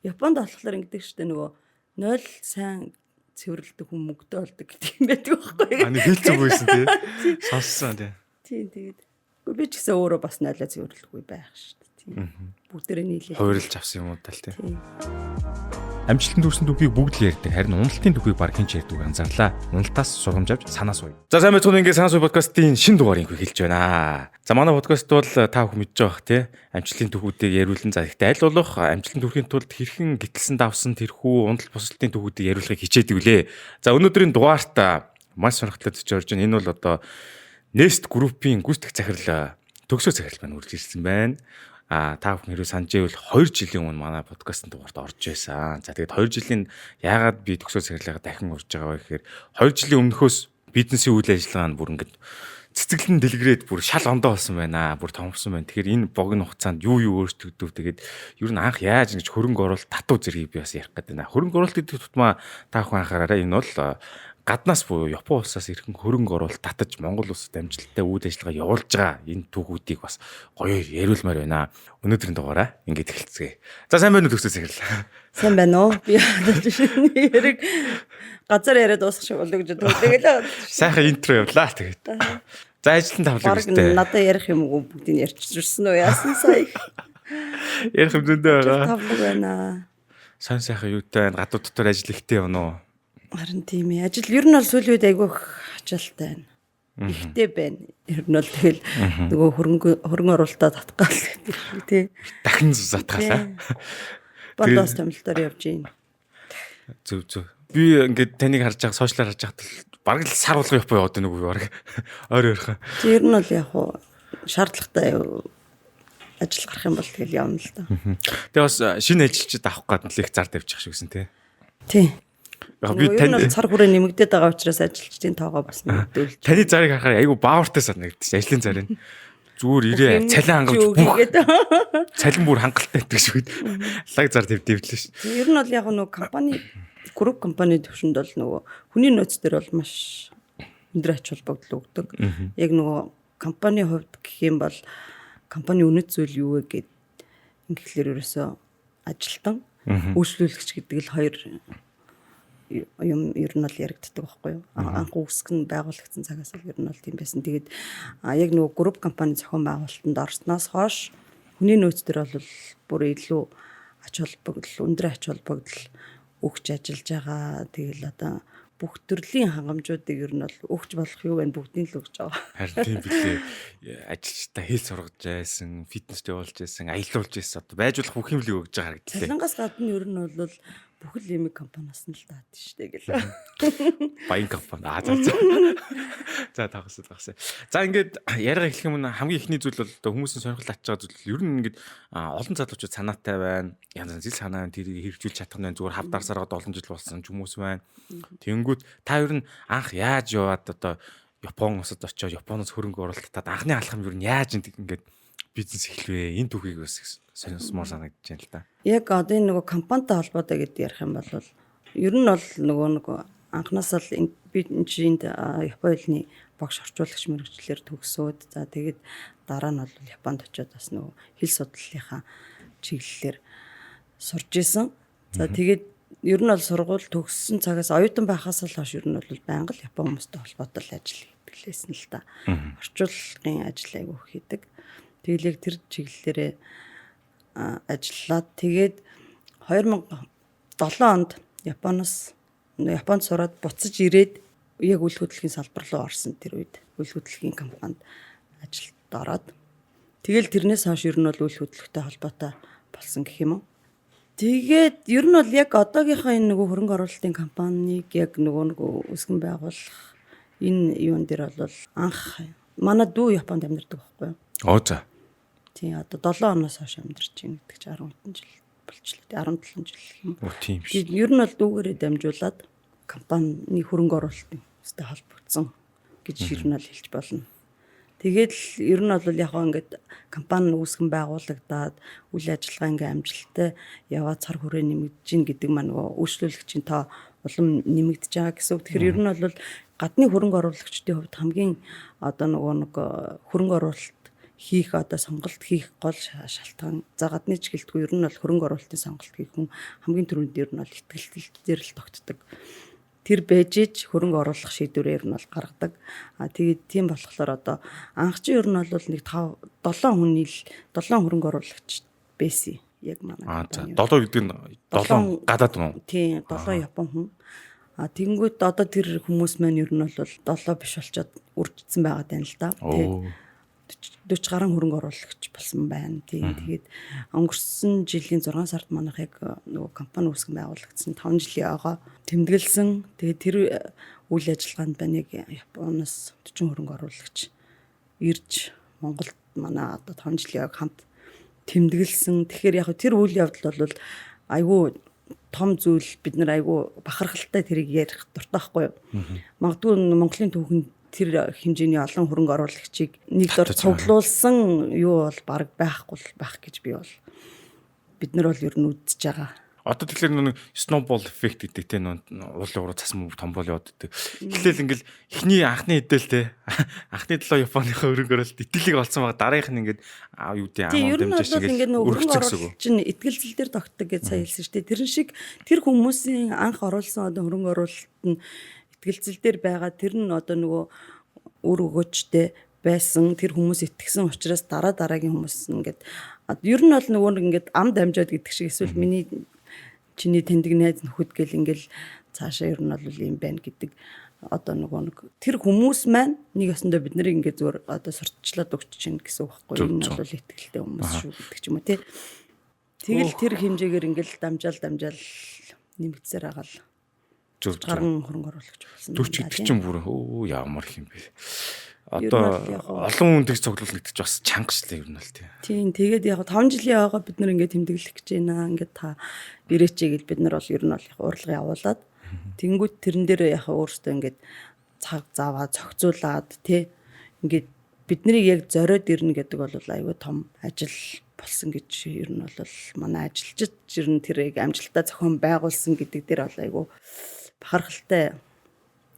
Японд болохоор ингэдэг штэ, нөгөө 0 сайн цэвэрлдэг хүн мөнгөтэй болдог гэдэг юм байдаг байхгүй. А, нэг хэлцэг байсан, тий. Сонссон, тий. Тийм, тэгээд. Гэхдээ би ч гэсэн өөрөө бас 0-аа цэвэрлэхгүй байх штэ. Тийм. Бүгдээрээ нийлээ. Хувирлж авсан юм уу тал, тий. Тийм. Амжилтанд хүрсэн түүхийг бүгд л ярьдаг. Харин уналтын түүхийг баг хэн ч ярьдаг анзаарлаа. Уналтаас сургамж авч санаа сууя. За, сайн байцгаана, ингээд санаа сууя подкастын шинэ дугаарыг хэлж байна. За, манай подкаст бол та бүхэн мэдж байгаа бах, тий. Амжилтын түүхүүдийг яриулан, за, гэхдээ аль болох амжилтанд хүрэхийн тулд хэрхэн гэтэлсэн давсан тэрхүү унал босолтын түүхүүдийг яриулахыг хичээдэг үлээ. За, өнөөдрийн дугаарт маш сонирхолтой зочид орж байна. Энэ бол одоо Nest Group-ийн гүйцэтгэх захирал, төгсөө захирал маань үрж ирсэн байна. А та бүхэн хэрвээ санаж байвал 2 жилийн өмнө манай подкастын дугаарт орж байсан. За, тэгээд 2 жилийн яагаад би төгсөө захирлаа дахин урьж байгаа вэ гэхээр 2 жилийн өмнөхөөс бизнесийн үйл ажиллагаа нь бүр ингээд цэцэглэн дэлгэрээд бүр шал ондоо болсон байна. Бүр томорсон байна. Тэгэхээр энэ богино хугацаанд юу юу өөрчлөгдөв? Тэгээд ер нь анх яаж ингэж хөрөнгө оруулалт татуу зэргийг би бас ярих гэдэг байна. Хөрөнгө оруулалт гэдэг тутмаа та бүхэн анхаараарай. Энэ бол гаднаас буюу Япон улсаас ирхэн хөрөнгө оруулалт татаж Монгол улсад амжилттай үйл ажиллагаа явуулж байгаа энэ түүхүүдийг бас гоё яриулмаар байна. Өнөөдрийн дугаараа ингэж эхэлцгээе. За, сайн байна уу, төгсөө захирал? Сайн байна уу? Би яриг газар яриад дуусгах шиг болов гэж боддог. Сайхан intro явлаа тэгээд. За, ажилтан тавлаг Бараг гэжтэй. надад ярих юм уу, бүгдийг ярьчихсан уу, яасан сая. Ярих юм зөндөө байгаа. Тавлаг байна. Сайн сайхан юутай байна? Гадууд дотор ажил ихтэй явна уу? Харин тийм ээ. Ажил ер нь бол сүүлийн үед айгүй их ачаалттай байна. Ихтэй байна. Ер нь бол тэгэл нөгөө хөрөнгө хөрөнгө оруулалтаа татгаал гэдэг шиг, тий. Дахин затгаалаа. Бордоос томилтоор явж гин. Зөв, зөв. Би ингээд таныг харж байгаа, social аар харж байхад л бараг л сар болгон Япон яваад байна уу бараг. Ойр ойрхон. Ер нь бол яг хуу шаардлагатай ажил гарах юм бол тэгэл явна л да. Тэгээ бас шинэ ажилчид авах гээд нэлээх зар тавьчих шиг гэсэн, тий. Тий. Яг би Би тань тань цар хүрээ нэмэгдээд байгаа учраас ажилчдын тоогоо бас нэмэгдүүлж. Таны зарыг харахаар айгүй баавартай санагдчих ажлын зарыг. Зүгээр ирээ, цалин хангамж бүх цалин бүр хангалттай байдаг шиг. Лаг зар твдэвлээ ш. Ер нь бол яг нөгөө компани, group компани төвшөнд бол нөгөө хүний нөөц дээр бол маш өндөр ач холбогдол өгдөг. Яг нөгөө компани хувьд гэх юм бол компани үнэт зүйл юу вэ гэд ингэхлээр ерөөсөө ажилтан, үйлчлүүлэгч гэдэг л хоёр юм ер нь бол яригддаг байхгүй юу. Анх үүсгэн байгуулагдсан цагаас л ер нь бол тийм байсан. Тэгээд яг нөгөө group компани зохион байгуулалтанд орсноос хойш хүний нөөц төр бол бүр илүү ач холбогдол, өндөр ач холбогдол өгч ажиллаж байгаа. Тэгэл одоо бүх төрлийн хангамжуудыг ер нь бол өгч болох юу вэ, бүгдийг л өгч байгаа. Харин тийм билээ. Ажилчдаа хэл сургаж байсан, фитнест явуулж байсан, аялуулж байсан. Одоо байж болох бүх юм л өгж байгаа харагдлаа. Цалингаас гадна ер нь бол бүхэл юм компаниас нь л даад штэ гэл. Баян компани. Аа, за за. За, тавхсан тавхсан. За, ингээд яриага эхлэх юм хамгийн эхний зүйл бол одоо хүмүүсийн сонирхол татж байгаа зүйл ер нь ингээд олон залуучууд санаатай байна. Янз янз зэл санаа байна. Тэрийг хэрэгжүүлж чадах нь байна. Зүгээр хав дарсараад олон жил болсон ч хүмүүс байна. Тэнгүүд та ер нь анх яаж яваад одоо Япон улсад очиод Японоос хөрөнгө оруулалт татаад анхны алхам ер нь яаж ингээд бизнес эхлэвэ? Энэ түүхийг бас сонирхмоор санагдаж байна л да. Яг одоо энэ нөгөө компанитай холбоотой гэдээ ярих юм бол ер нь бол нөгөө анхнаасаа л би энэ чинь Япон хэлний багш орчуулагч мэргэжлээр төгсөөд, за, тэгээд дараа нь бол Японд очиод бас нөгөө хэл судлалынхаа чиглэлээр сурж исэн. За, тэгээд ер нь бол сургууль төгссөн цагаас, оюутан байхаас л хойш ер нь бол байнга л Япон хүмүүстэй холбоотой л ажил хийдэг лээсэн л та. Орчуулгын ажил айгүй хийдэг. Тэгэл яг тэр чиглэлээрээ ажиллаад, тэгээд 2007 онд Японоос, Японд сураад буцаж ирээд яг үйл хөдлөлийн салбар руу орсон. Тэр үед үйл хөдлөлийн компанид ажилд ороод тэгэл тэрнээс хойш ер нь бол үйл хөдлөлттэй холбоотой болсон гэх юм уу. Тэгээд ер нь бол яг одоогийнхоо энэ нөгөө хөрөнгө оруулалтын компанийг яг нөгөө үүсгэн байгуулах энэ юун дээр бол анх манай дүү Японд амьдардаг байхгүй юу? Оо, за. Тийм, одоо 7 оноос хойш амьдарч байна гэдэг чи 10 хэдэн жил болчлоо. 17 жил гэх юм. Оо, тийм биш. Ер нь бол дүүгээрээ дамжуулаад компани хөрөнгө оруулалтын өстэй холбогдсон гэж ер нь бол хэлж болно. Тэгээд л ер нь бол яг ингээд компани үүсгэн байгуулагдаад үйл ажиллагаа ингээ амжилттай яваад цар хүрээ нэмэгдэж гин гэдэг маань нөгөө үйлчлүүлэгчийн тоо улам нэмэгдэж байгаа гэсэн үг. Тэгэхээр ер нь бол гадны хөрөнгө оруулагчдын хувьд хамгийн одоо нөгөө нэг хөрөнгө оруулалт хийх одоо сонголт хийх гол шалтгаан за гадны ч гэлтгүй ер нь бол хөрөнгө оруулалтын сонголт хийх хүн хамгийн түрүүнд ер нь бол ихтгэл дээр л тогтдог. Тэр байж ич хөрөнгө оруулах шийдвэрээр нь бол гаргадаг. А тэгээд тийм болохоор одоо анх чи ер нь бол нэг 5 7 хүний л 7 хөрөнгө оруулагч байсан яг манай. Аа за 7 гэдэг нь 7 гадаад юм уу? Тийм, 7 Япон хүн. А тэгэнгүүт одоо тэр хүмүүс маань ер нь бол 7 биш болчоод үржигдсэн байгаа даа л да. Тий. 40 гаруй хөрөнгө оруулагч болсон байна. Тийм. Тэгээд өнгөрсөн жилийн 6 сард манайх яг нөгөө компани үүсгэн байгуулагдсан 5 жилийн ойгоо тэмдэглэсэн. Тэгээд тэр үйл ажиллагаанд байна яг Японоос 40 хөрөнгө оруулагч ирж Монголд манай одоо 5 жилийн ойг хамт тэмдэглэсэн. Тэгэхээр яг тэр үйл явдал бол айгүй том зүйл, бид нар айгүй бахархалтай тэрийг ярих дуртай байхгүй юу. Магадгүй Монголын түүхэнд тэр хэмжээний олон хөрөнгө оруулагчийг нэг дор цуглуулсан юу бол баг байхгүй байх гэж би бол бид нар бол ер нь үзэж байгаа. Одоо тэгэхээр нэг snowball effect гэдэг те, нөө уулын уруу цас мөв томбол яваад байдаг. Эхлээл ингээл эхний анхны хэдэл те, анхны 7 Японыхаа хөрөнгө оруулалт итгэлийг олцсон байгаа, дараагийнх нь ингээд юу гэдэг ам дамжиж ингээд хөрөнгө оруулалт чинь итгэлцэл дээр тогтдог гэж сая хэлсэн шүү дээ. Тэрэн шиг тэр хүмүүсийн анх оруулсан одоо хөрөнгө оруулалт нь итгэлцэл дээр байгаа, тэр нь одоо нөгөө үр өгөөжтэй байсан, тэр хүмүүс итгэсэн учраас дараа дараагийн хүмүүс ингээд ер нь бол нөгөө нэг ингээд ам дамжаад гэдэг шиг, эсвэл миний чиний таньдаг найз нөхөд гэл ингээл цаашаа ер нь бол юм байна гэдэг. Одоо нөгөө нэг тэр хүмүүс маань нэг ёсондоо бид нарыг ингээд зүгээр одоо сурталчлаад өгч чинь гэсэн үг байхгүй, энэ бол итгэлтэй хүмүүс шүү гэдэг ч юм уу, тий. Тэгэл тэр хэмжээгээр ингээл дамжаал дамжаал нэмэгдсээр агаал Зүг гарan хөрөнгө оруулагч болсон. 40 гэдэг чинь бүр өө ямар их юм бэ. Одоо олон хүн тэгж цуглуулна гэдэг чинь бас чанга шлээ ер нь бол тий. Тийм, тэгээд яг 5 жилийн ойгоо бид нар ингээд тэмдэглэх гэж байна. Ингээд та ирээч гэж бид нар бол ер нь бол яг урилга явуулаад тэнгүүт тэрэн дээр яг өөртөө ингээд цаг заваа зохицуулаад тий ингээд бид нарыг яг зориод ирнэ гэдэг бол айгүй том ажил болсон гэж ер нь бол манай ажилчид ер нь тэрийг амжилттай зохион байгуулсан гэдэг дээр бол айгүй бахархалтай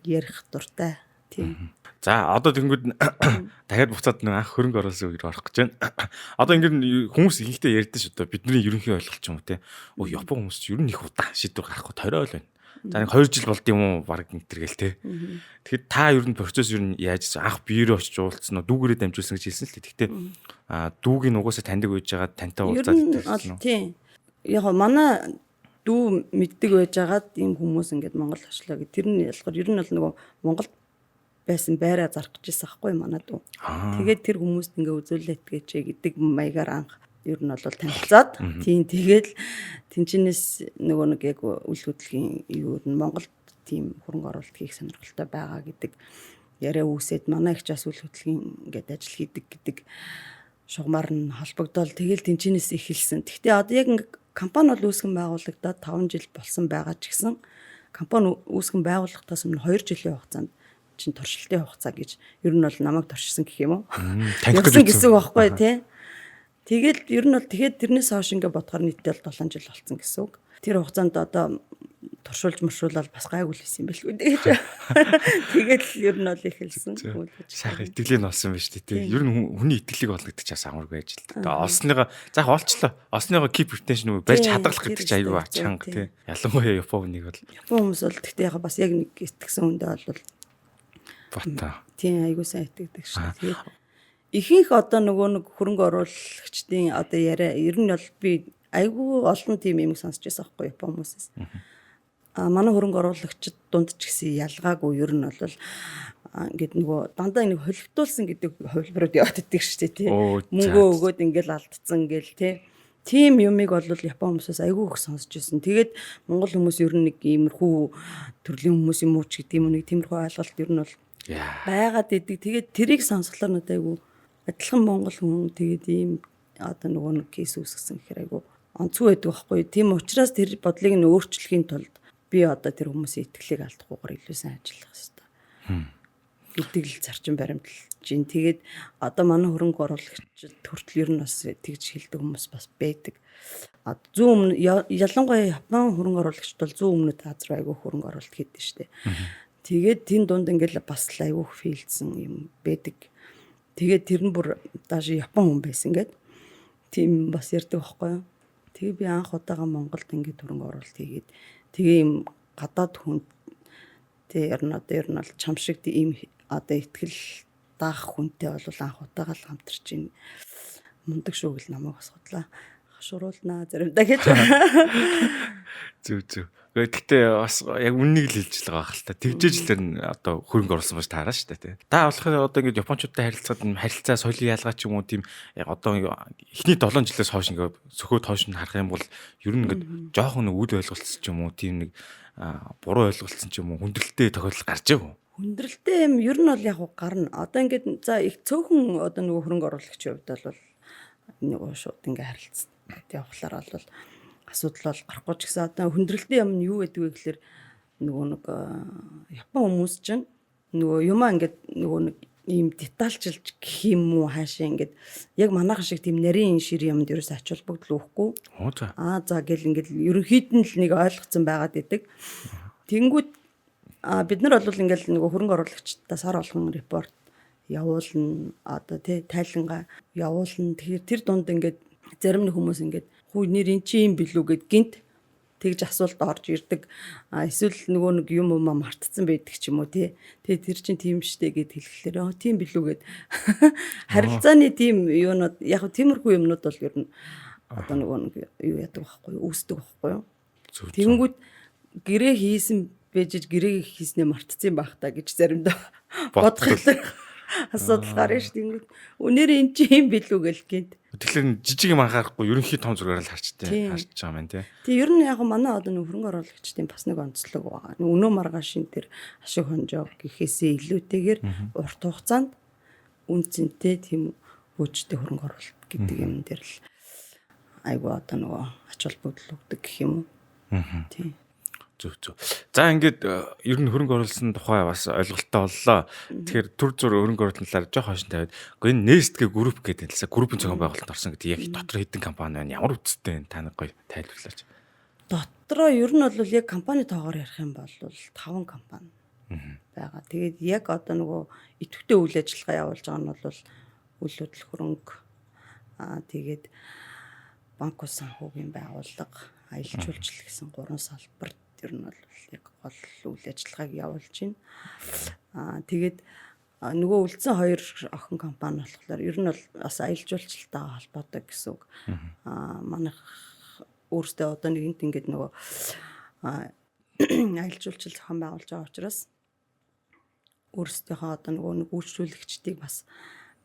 ярих дуртай. Тийм. За, одоо тэнгүүд дахиад буцаад нэг анх хөрөнгө оруулсан үеэр орох гэж байна. Одоо ингээд хүмүүс ихэнхдээ ярьдэн шүү дээ. Бидний ерөнхий ойлголт ч юм уу те. Өө, Япон хүмүүс ч ер нь их удаан шийдвэр гаргахгүй ториол байна. За, нэг 2 жил болд юм уу баг энэ гэл те. Тэгэхэд та ер нь процесс ер нь яаж анх биеэрээ очиж уулзсан уу? Дүүгээрээ дамжуулсан гэж хэлсэн л дээ. Гэхдээ дүүгийн угаасаа таньдаг байж байгаа, тантай уулзаад итгэсэн үү? Тийм. Яг манай дүү мэддэг байжгаад ийм хүмүүс ингээд Монгол очлоо гэх. Тэр нь болохоор ер нь бол нөгөө Монголд байсан байраа зарах гэж байсан хгүй манай дүү. Тэгээд тэр хүмүүст ингээ үзүүлээд гээч гэдэг маягаар анх ер нь бол танилцаад, тийм, тэгээд тэнчнээс нөгөө нэг яг үйл хөдлөлийн юу нь Монголд тийм хөрөнгө оруулалт хийх сонирхолтой байгаа гэдэг яриа үүсээд, манай их бас үйл хөдлөлийн ингээд ажил хийдэг гэдэг шугамар нь холбогдоол, тэгэл тэнчнээс эхэлсэн. Гэхдээ одоо яг ингээ компани бол үүсгэн байгуулагдаад 5 жил болсон байгаа ч гэсэн компани үүсгэн байгуулагдахаас өмнө 2 жилийн хугацаанд чинь туршилтын хугацаа гэж ер нь бол намайг туршсан гэх юм уу? Таних гэсэн үг байхгүй тий. Тэгэл ер нь бол тэгээд тэрнээс хойш ингээ бодохоор нийтдээ бол 7 жил болсон гэсэн үг. Тэр хугацаанд одоо туршуулж муршуулаад бас гайгүй л байсан юм байлгүй дээ. Тэгээд л ер нь бол эхэлсэн. Сайхан итгэлийг олсон байж тээ. Ер нь хүний итгэлийг олно гэдэг чинь бас амаргүй ажил. Тэгээ олсныгоо за яг олчлоо. Олсныгоо keep retention үү барьж хадгалах гэдэг чинь аюу чанга тий. Ялангуяа Япон хүнийг бол. Япон хүмүүс бол гэхдээ яг бас яг нэг итгэсэн хүндээ бол бата. Тийм, аягүй сайн итгэдэг шүү. Тэгээд ихэнх одоо нөгөө нэг хөрөнгө оруулагчдын одоо яриа ер нь бол би айгүй олон тийм юм сонсч байсан байхгүй Япон хүмүүсээс. А манай хөрөнгө оруулагчид дунд ч гэсэн ялгаагүй ер нь бол ингээд нөгөө дандаа нэг холигдуулсан гэдэг хувилбарууд яваад идэг шүү дээ, тий. Мөнгөө өгөөд ингээл алдцсан ингээл тий. Тийм юмыг бол Япон хүмүүсээс айгүй их сонсч байсан. Тэгээд Монгол хүмүүс ер нь нэг иймэрхүү төрлийн хүмүүс юм уу ч гэдэг юм уу, нэг тиймэрхүү ойлголт ер нь бол байгаад идэг. Тэгээд тэрийг сонсохлоор надад айгүй адилхан Монгол хүн тэгээд ийм одоо нөгөө нэг case үүсгэсэн гэхээр айгүй онцгой байдаг байхгүй. Тийм учраас тэр бодлыг нь өөрчлөхийн тулд би одоо тэр хүмүүсийн итгэлийг алдахгүйгээр илүү сайн ажиллах хэрэгтэй гэдэг л зарчим баримталж чинь. Тэгээд одоо манай хөрөнгө оруулагчид хүртэл ер нь бас тэгж хэлдэг хүмүүс бас байдаг. А зүүн өмнө, ялангуяа Япон хөрөнгө оруулагчид бол зүүн өмнөд Ази руу айгүй хөрөнгө оруулалт хийдэг шүү дээ. Тэгээд тэн дунд ингээл бас л айгүй fail дсэн юм байдаг. Тэгээд тэр нь бүр даже Япон хүн байсан гээд тийм бас ярьдаг байхгүй юу. Тэгээ би анх удаага Монголд ингээд хөрөнгө оруулалт хийгээд тэгээ юм гадаад хүн тэг ер нь одоо ер нь бол чам шиг ийм одоо итгэл даах хүнтэй бол анх удаага л хамтарч ин мундаг шүү гэл намайг бас худлаа хашууруулнаа заримдаа гэж. Зүг зүг. Гэхдээ бас яг үннийг л хэлж байгаа хэл та. Тэгжээж л тэр нь одоо хөрөнгө оруулсан болж таараа шүү дээ тий. Та болохоор одоо ингээд японочдтой харилцаад харилцаа соёлын ялгаа ч юм уу тийм яг одоо эхний 7 жилээс хойш ингээд сөхөө тоош нь харах юм бол ер нь ингээд жоохон нэг үл ойлголцсон ч юм уу тийм нэг буруу ойлголцсон ч юм уу хүндрэлтэй тохиолдол гарч ияг. Хүндрэлтэй юм ер нь бол яг гарна. Одоо ингээд за их цөөхөн одоо нөгөө хөрөнгө оруулагчийн хувьд бол нөгөө шууд ингээд харилцсан. Явхлаар бол асуудал бол гарахгүй ч гэсэн одоо хүндрэлтэй юм нь юу гэдэг вэ гэхээр нөгөө нэг Япон хүмүүс чинь нөгөө юмаа ингээд нөгөө нэг ийм детальчилж гэх юм уу хаашаа ингээд яг манайхан шиг тийм нарийн шир юмд ерөөс ач холбогдол өгөхгүй. Аа за гэл ингээд ерөнхийд нь л нэг ойлгоцсон байгаад идэг. Тэнгүүд бид нар бол ингээд нөгөө хөрөнгө оруулагчдаа сар болгон report явуулна, одоо тий тайлангаа явуулна. Тэгэхээр тэр дунд ингээд зарим нэг хүмүүс ингээд хүү нэр эн чи юм билүү гэд гинт тэгж асуулт орж ирдэг. А эсвэл нөгөө нэг юм умаа мартцсан байдаг ч юм уу тий. Тэгээ тэр чин тийм штэ гэд хэлэхлээр аа тийм билүү гэд харилцааны тийм юунууд яг тиймэрхүү юмнууд бол ер нь одоо нөгөө нэг юу яадаг байхгүй юу, үүсдэг байхгүй юу. Тэгэнгүүт гэрээ хийсэн бэжж гэрээ хийснээ мартцсан байх та гэж заримдаа бодох асуудал гарна шүү дээ. Үнээр эн чи юм билүү гэл гинт. Тэгэхээр жижиг юм анхаарахгүй ерөнхий том зургаар л харчтай харж байгаа юм тий. Тий, ер нь яг манай одоо нэг хөрөнгө оруулагчдын бас нэг онцлог байгаа. Өнөө маргаашин тэр ашиг хонжоо гэхээсээ илүүтэйгээр урт хугацаанд үн цэнтэй тийм хөгжтэй хөрөнгө оруулалт гэдэг юм дээр л айгу одоо нөгөө ач холбогдол өгдөг гэх юм уу. Тий. Зөв зөв. За ингээд ер нь хөрөнгө оруулсан тухай бас ойлголттой боллоо. Тэгэхээр төр зур хөрөнгө оруулалтын талаар жоох хойш тавиад. Гэхдээ энэ Nest гэх групп гэдэг талсаа группийн зохион байгуулалтанд орсон гэдэг яг дотор хэдэн компани байна? Ямар үндстэй вэ? Та нэг гоё тайлбарлаач. Дотроо ер нь бол яг компани тоогоор ярих юм бол 5 компани байгаа. Тэгээд яг одоо нөгөө идэвхтэй үйл ажиллагаа явуулж байгаа нь бол үйл хөдлөх хөрөнгө, тэгээд банк ус санхүүгийн байгууллага, аялал жуулчлал гэсэн 3 салбарт ер нь бол яг гол үйл ажиллагааг явуулж байна. Тэгээд нөгөө үлдсэн 2 охин компани болохоор ер нь бол бас аялал жуулчлалтайгаа холбоотой гэсэн үг. Манайх өөрсдөө одоо нэгэнт ингээд нөгөө аялал жуулчлал зохион байгуулж байгаа учраас өөрсдийнхөө одоо нөгөө нэг үйлчлүүлэгчдийг бас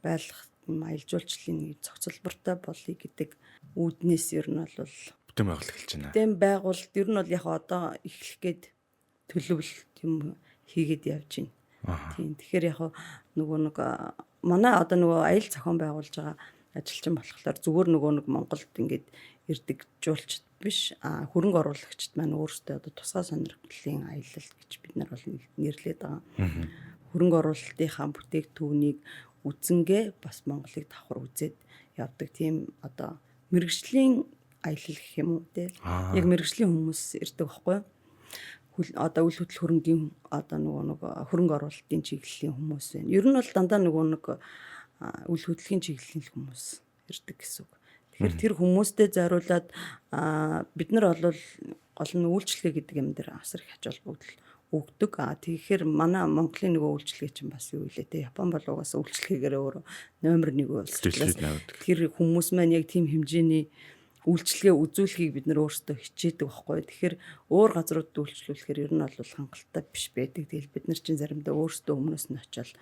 байлгах юм аялал жуулчлалын нэг зохицолбортой болъё гэдэг үүднээс ер нь бол бүтээн байгуулалт эхэлж байна. Бүтээн байгуулалт ер нь бол яг одоо эхлэх гээд төлөвлөлт юм хийгээд явж байна. Тийм. Тэгэхээр яг нөгөө нэг манай одоо нөгөө аялал зохион байгуулж байгаа ажилчин болохоор зүгээр нөгөө нэг Монголд ингээд ирдэг жуулчд биш, хөрөнгө оруулагчд маань өөрсдөө одоо тусгай сонирхлын аялал гэж бид нар бол нэрлээд байгаа. Хөрөнгө оруулалтынхаа бүтээгдэхүүнийг үзэнгээ бас Монголыг давхар үзээд явдаг тийм одоо мэрэгжлийн аялал гэх юм уу те. Яг мэрэгжлийн хүмүүс ирдэг байхгүй юу? Одоо үйл хөдлөл хөрөнгийн одоо нөгөө нэг хөрөнгө оруулалтын чиглэлийн хүмүүс байна. Ер нь бол дандаа нөгөө нэг үйл хөдлөлийн чиглэлийн хүмүүс ирдэг гэсэн үг. Тэгэхээр тэр хүмүүстэй зориулаад бид нар бол гол нь үйлчлэгээ гэдэг юм дээр асар их ач холбогдол өгдөг. Тэгэхээр манай Монголын нөгөө үйлчлэгээ чинь бас юу илээ те. Япон бол угаасаа үйлчлэгээгээр өөрөө номер 1 улс. Тэр хүмүүс маань яг тийм хэмжээний үйлчлэгээ үзүүлэхийг бид нар өөрсдөө хичээдэг байхгүй. Тэгэхээр өөр газруудад үйлчлүүлэхээр ер нь бол хангалттай биш байдаг. Тэгэл бид нар чинь заримдаа өөрсдөө өмнөөс нь очиод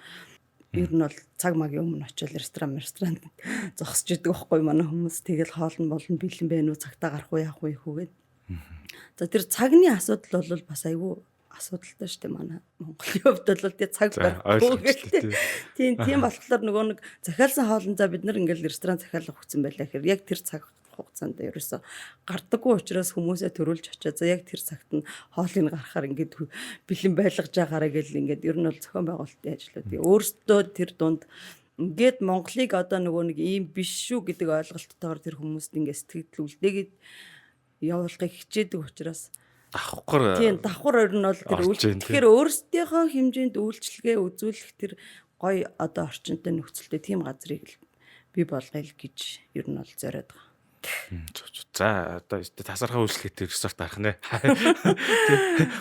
ер нь бол цаг магийн өмнө очиод ресторан зогсож идэг байхгүй манай хүмүүс. Тэгэл хоол нь болно бэлэн байна уу, цагтаа гарах уу, яах уу хүүгээд. За тэр цагны асуудал бол бас айгүй асуудалтай шүү дээ манай Монголын хувьд бол тий цаг барихгүй гэх. Тийм болохоор нөгөө нэг захиалсан хоолн за бид нар ингээл ресторан захиалга өгсөн байлаа гэхээр яг тэр цаг хугацаанд ерөөсө гардаггүй учраас хүмүүсээ төрүүлж очиад за яг тэр цагт нь хоолыг гаргахаар ингээд бэлэн байлгаж байгаараа гэл ингээд ер нь бол зохион байгуулалтын ажлууд. Өөрсдөө тэр дунд ингээд Монголыг одоо нөгөө нэг ийм биш шүү гэдэг ойлголттойгоор тэр хүмүүст ингээд сэтгэл үлдээгээд явуулахыг хичээдэг учраас давхар тийм давхар ер нь бол тэр тэгэхээр өөрсдийнхөө хэмжээнд үйлчлэгээ үзүүлэх тэр Гоё одоо орчинтой, нөхцөлтэй тийм газрыг л бий болгоё л гэж ер нь бол зориод байгаа. За, одоо тасархай үйлчлэгээтэй resort гарах нэ.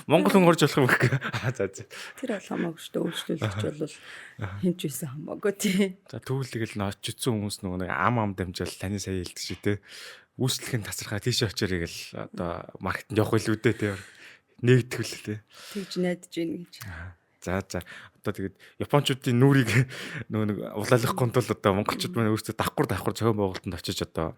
Монгол хүн орж болох юм бэ? За. Тэр бол хамаагүй шүү дээ. Үйлчлүүлэгч бол хэн ч байсан хамаагүй, тий. За, тэгвэл тэгэл очсон хүмүүс нөгөө нэг ам ам дамжаал таны сая хэлдэг чи, тий. Үйлчлэх нь тасархай, тийшээ очоорой гэл одоо маркетинг явах илүү дээ, тий. Нэгтгэл, тий. Тэгж найдаж гин гэж. За. Одоо тэгээд японочдын нүрийг нөгөө нэг улаалгахгүй тул одоо монголчууд маань өөрсдөө давхар давхар зохион байгуулалтанд очиж одоо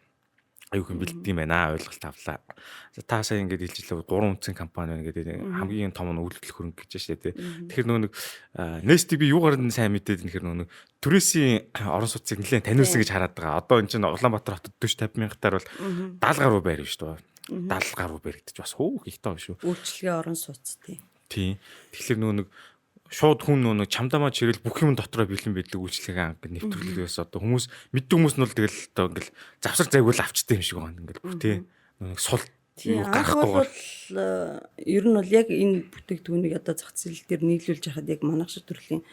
аюу хүн бэлддэг юм байна, ойлголт авлаа. За, та сая ингээд хэлжлээ, гурван үндсэн компани байна гэдэг, хамгийн том нь үйлдвэрлэх хөрөнгө гэж шүү дээ. Тэгэхээр нөгөө нэг Nest би юугаар нь сайн мэдээд, нэхэр нөгөө нэг түрээсийн орон сууцыг нэлээд таниулсан гэж хараад байгаа. Одоо энэ чинь Улаанбаатар хотод 40 50 мянгатаар бол 70 гаруй байр биш үү? 70 гаруй байр гэдэг чинь бас хөөх их тоо шүү. Үйлчилгээ орон сууц, тий. Тийм. Тэгэхээр нөгөө нэг шууд хүн нөгөө чамдамаа чирэл бүх юм дотроо бэлэн байдаг үйлчлэгээ анх нэвтрүүлэг байсан. Одоо хүмүүс мэддэг хүмүүс нь бол тэгэл одоо ингээл завсар зайгүй л авчтай юм шиг байна. Ингээл бүх, тий, нөгөө сул юу гарахгүй бол ер нь бол яг энэ бүтээгдэхүүнийг одоо зах зээл дээр нийлүүлж яхад яг манайх шиг төрлийн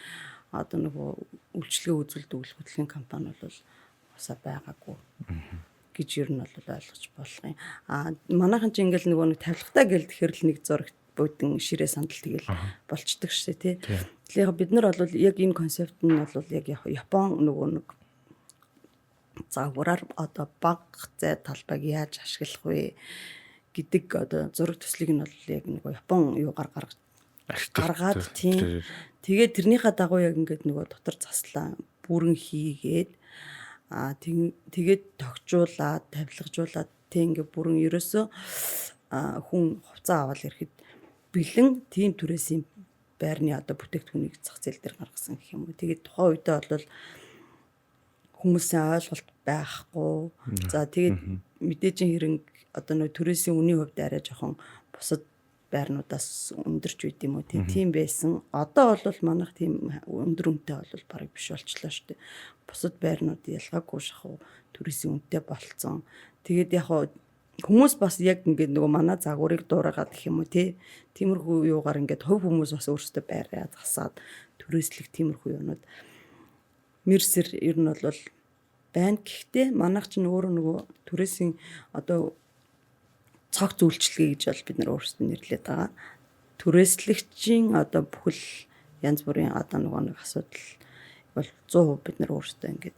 одоо нөгөө үйлчлэгээ үзүүлдэг үйл хөдлөлийн компани бол усаа байгаагүй гэж ер нь бол ойлгож болох юм. А манайхан ч ингээл нөгөө нэг тавилгатай гэл тэгэхэр л нэг зурагт будин ширээ сандал тэгэл болчдөг шээ, тий. Тэгэхээр бид нар бол яг энэ концепт нь бол яг Япон нөгөө нэг загвараар одоо баг зай талбайг яаж ашиглах вэ гэдэг одоо зураг төслийг нь бол яг нөгөө Япон юугаар гаргаж гаргаад, тийм. Тэгээд тэрнийхээ дагуу яг ингээд нөгөө дотор заслаа бүрэн хийгээд, тэгээд тогтжуулаад, тавилгажуулаад, тэг ингээд бүрэн ерөөсөө хүн хувцас аваад ирэхэд бэлэн тийм түрээсийн байрны одоо бүтээгдэхүүнийг зах зээл дээр гаргасан гэх юм уу. Тэгээд тухайн үедээ бол хүмүүсийн ойлголт байхгүй. За, тэгээд мэдээж хэрэг одоо нөө түрээсийн үнийн хувьд арай жоохон бусад байрнуудаас өндөрч үйд юм уу, тийм байсан. Одоо бол манайх тийм өндөр үнэтэй бол бараг биш болчлоо шүү дээ. Бусад байрнууд ялгаагүй шахуу түрээсийн үнэтэй болцсон. Тэгээд яг хүмүүс бас яг ингээд нөгөө манай загварыг дуурайгаад гэх юм уу, тий. Тиймэрхүү юугаар ингээд хувь хүмүүс бас өөрсдөө байраа засаад түрээслэх тиймэрхүү юмнууд мэрсэр ер нь бол байна. Гэхдээ манайх чинь өөрөө нөгөө түрээсийн одоо цогц үйлчилгээ гэж бол бид нар өөрсдөө нэрлэдэг байгаа. Түрээслэгчийн одоо бүхэл янз бүрийн одоо нөгөө нэг асуудал бол 100% бид нар өөрсдөө ингээд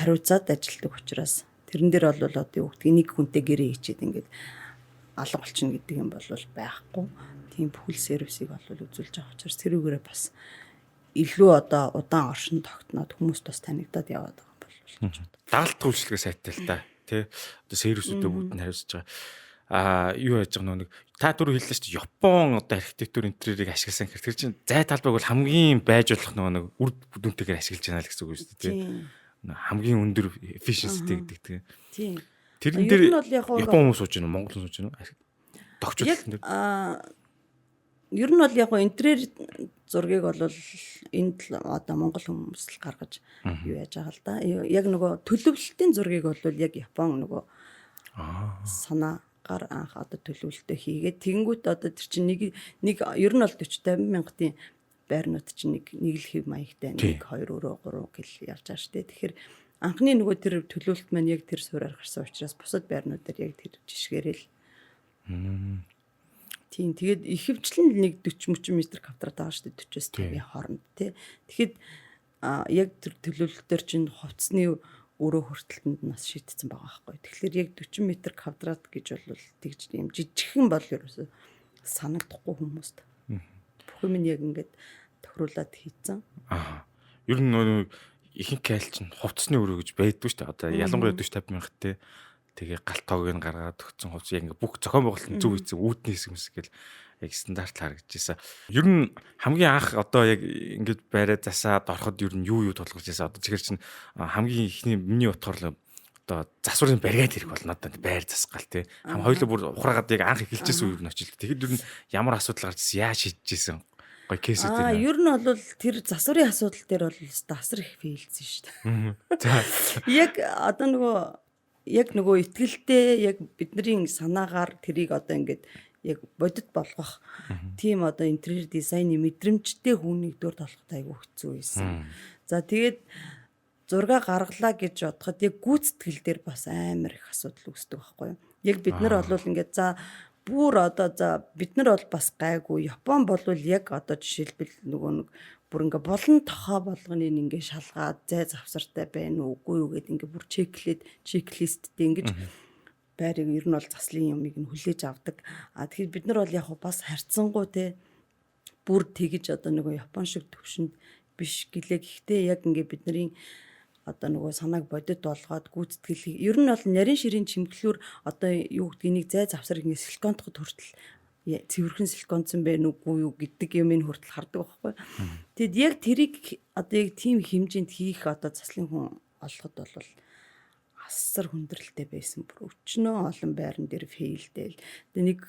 хариуцаад ажилладаг учраас тэрэн дээр бол одоо юу гэдгийг нэг хүнтэй гэрээ хийчихэд ингээд алга болчихно гэдэг юм бол байхгүй. Тийм бүхэл сервисийг бол үзүүлж байгаа учраас тэрүүгээрээ бас илүү одоо удаан оршин тогтноод хүмүүст бас танигдаад яваад байгаа юм бол гэж бодсон. Дагалдах үйлчилгээ сайтай л та, тий. Одоо сервисүүдээ бүгд нь хариуцж байгаа. А юу яаж байгаа, нэг та түрүү хэллээ шүү дээ, Япон одоо архитектур интерьерийг ашигласан гэхэр тэр чинь зай талбайг бол хамгийн байж болох нөгөө нэг үр дүнтэйгээр ашиглаж байна л гэсэн үг шүү дээ, тий. Хамгийн өндөр efficiency гэдэг, тий. Тийм. Тэрэн дээр Япон хүмүүс сууж байна уу, Монгол хүмүүс сууж байна уу? Тогтчлолтон дээр. Аа, ер нь бол яг интерьер зургийг бол энд л одоо монгол хүмүүс л гаргаж юу яаж байгаа л да. Яг нөгөө төлөвлөлтийн зургийг бол яг Япон нөгөө санаагаар анх одоо төлөвлөлтөө хийгээд, тэгэнгүүт одоо тэр чинь нэг нэг ер нь бол 40 50 мянгатын байрнууд чинь нэг нэг л хэв маягтай 1 2 өрөө 3 гэл явж байгаа шүү дээ. Тэгэхээр анхны нөгөө тэр төлөвлөлт маань яг тэр суурьаар гарсан учраас бусад байрнуудаар яг тэр жишгээрээ л. Тийм, тэгээд ихэвчлэн нэг 40 30 метр квадрат байгаа шүү дээ, 40-оос 50-ийн хооронд, тий. Тэгэхэд яг тэр төлөвлөлтөөр чинь хувцсны өрөө хүртэлтэнд нас шийдсэн байгаа байхгүй. Тэгэхээр яг 40 метр квадрат гэж бол тэгж юм жижигхэн бол ерөөсөө санагдахгүй хүмүүст. Бүх юм нь яг ингээд тохируулаад хийцэн. Аа. Ер нь нөгөө ихэнх кайл чинь хувцсны өрөө гэж байдгүй шүү дээ. Одоо ялангуяа 40 50 мянга, те. Тэгээ галт тоог нь гаргаад өгсөн хувцас яг ингээ бүх зохион байгуулалт нь зөв хийсэн, үүдний хэсэг мэс гэл яг стандарт харагдаж байсан. Ер нь хамгийн анх одоо яг ингээд байраа засаад ороход ер нь юу юу тулгарч байсан? Одоо тэгэхээр чинь хамгийн ихний миний утгаар л одоо засварын бариад хэрэг болно одоо байр засгал, тий. Хам хоёулаа бүр ухраагаад яг анх эхэлжсэн үе нь очил. Тэгэхэд ер нь ямар асуудал гарч ирсэн, яаж шийдэж ирсэн? Гоё кейсүүд байна. Ер нь бол тэр засварын асуудал дээр бол асар их фейлсэн шүү дээ. За. Яг одоо нөгөө яг нөгөө итгэлтэй яг бидний санаагаар тэрийг одоо ингээд яг бодит болгох тийм одоо интерьер дизайны мэдрэмжтэй хүн нэгдүгээр болоход айгүй хэцүү байсан. За, тэгээд зураг гаргалаа гэж бодоход яг гүйцэтгэл дээр бас амар их асуудал үүсдэг байхгүй юу? Яг бид нар бол ингээд за бүр одоо за бид нар бол бас гайгүй. Япон болвол яг одоо жишээлбэл нөгөө нэг бүр ингээ болон тохоо болгоныг ингээ шалгаад, зай завсартай байна уу, үгүй юу гэд ингээ бүр check лээд, checklist тэй ингэж байрыг, ер нь бол заслын юмыг нь хүлээж авдаг. А тэгэхээр бид нар бол яг бас харьцангуй те бүр тэгэж одоо нөгөө Япон шиг төвшөнд биш гэлээ. Гэхдээ яг ингээ бидний одоо нөгөө санааг бодит болгоод гүйцэтгэлийг ер нь бол нарийн ширийн чимэглүүр, одоо юу гэдгийг, зай завсрыг ингээ силиконтоход хүртэл цэвэрхэн силиконцсон байх үгүй юу гэдэг юм энэ хүртэл хардаг байхгүй. Тэгэд яг тэрийг одоо яг тийм хэмжээнд хийх одоо заслын хүн олоход бол асар хүндрэлтэй байсан. Бүр өчнөө олон байран дээр fail дээл. Тэгээ нэг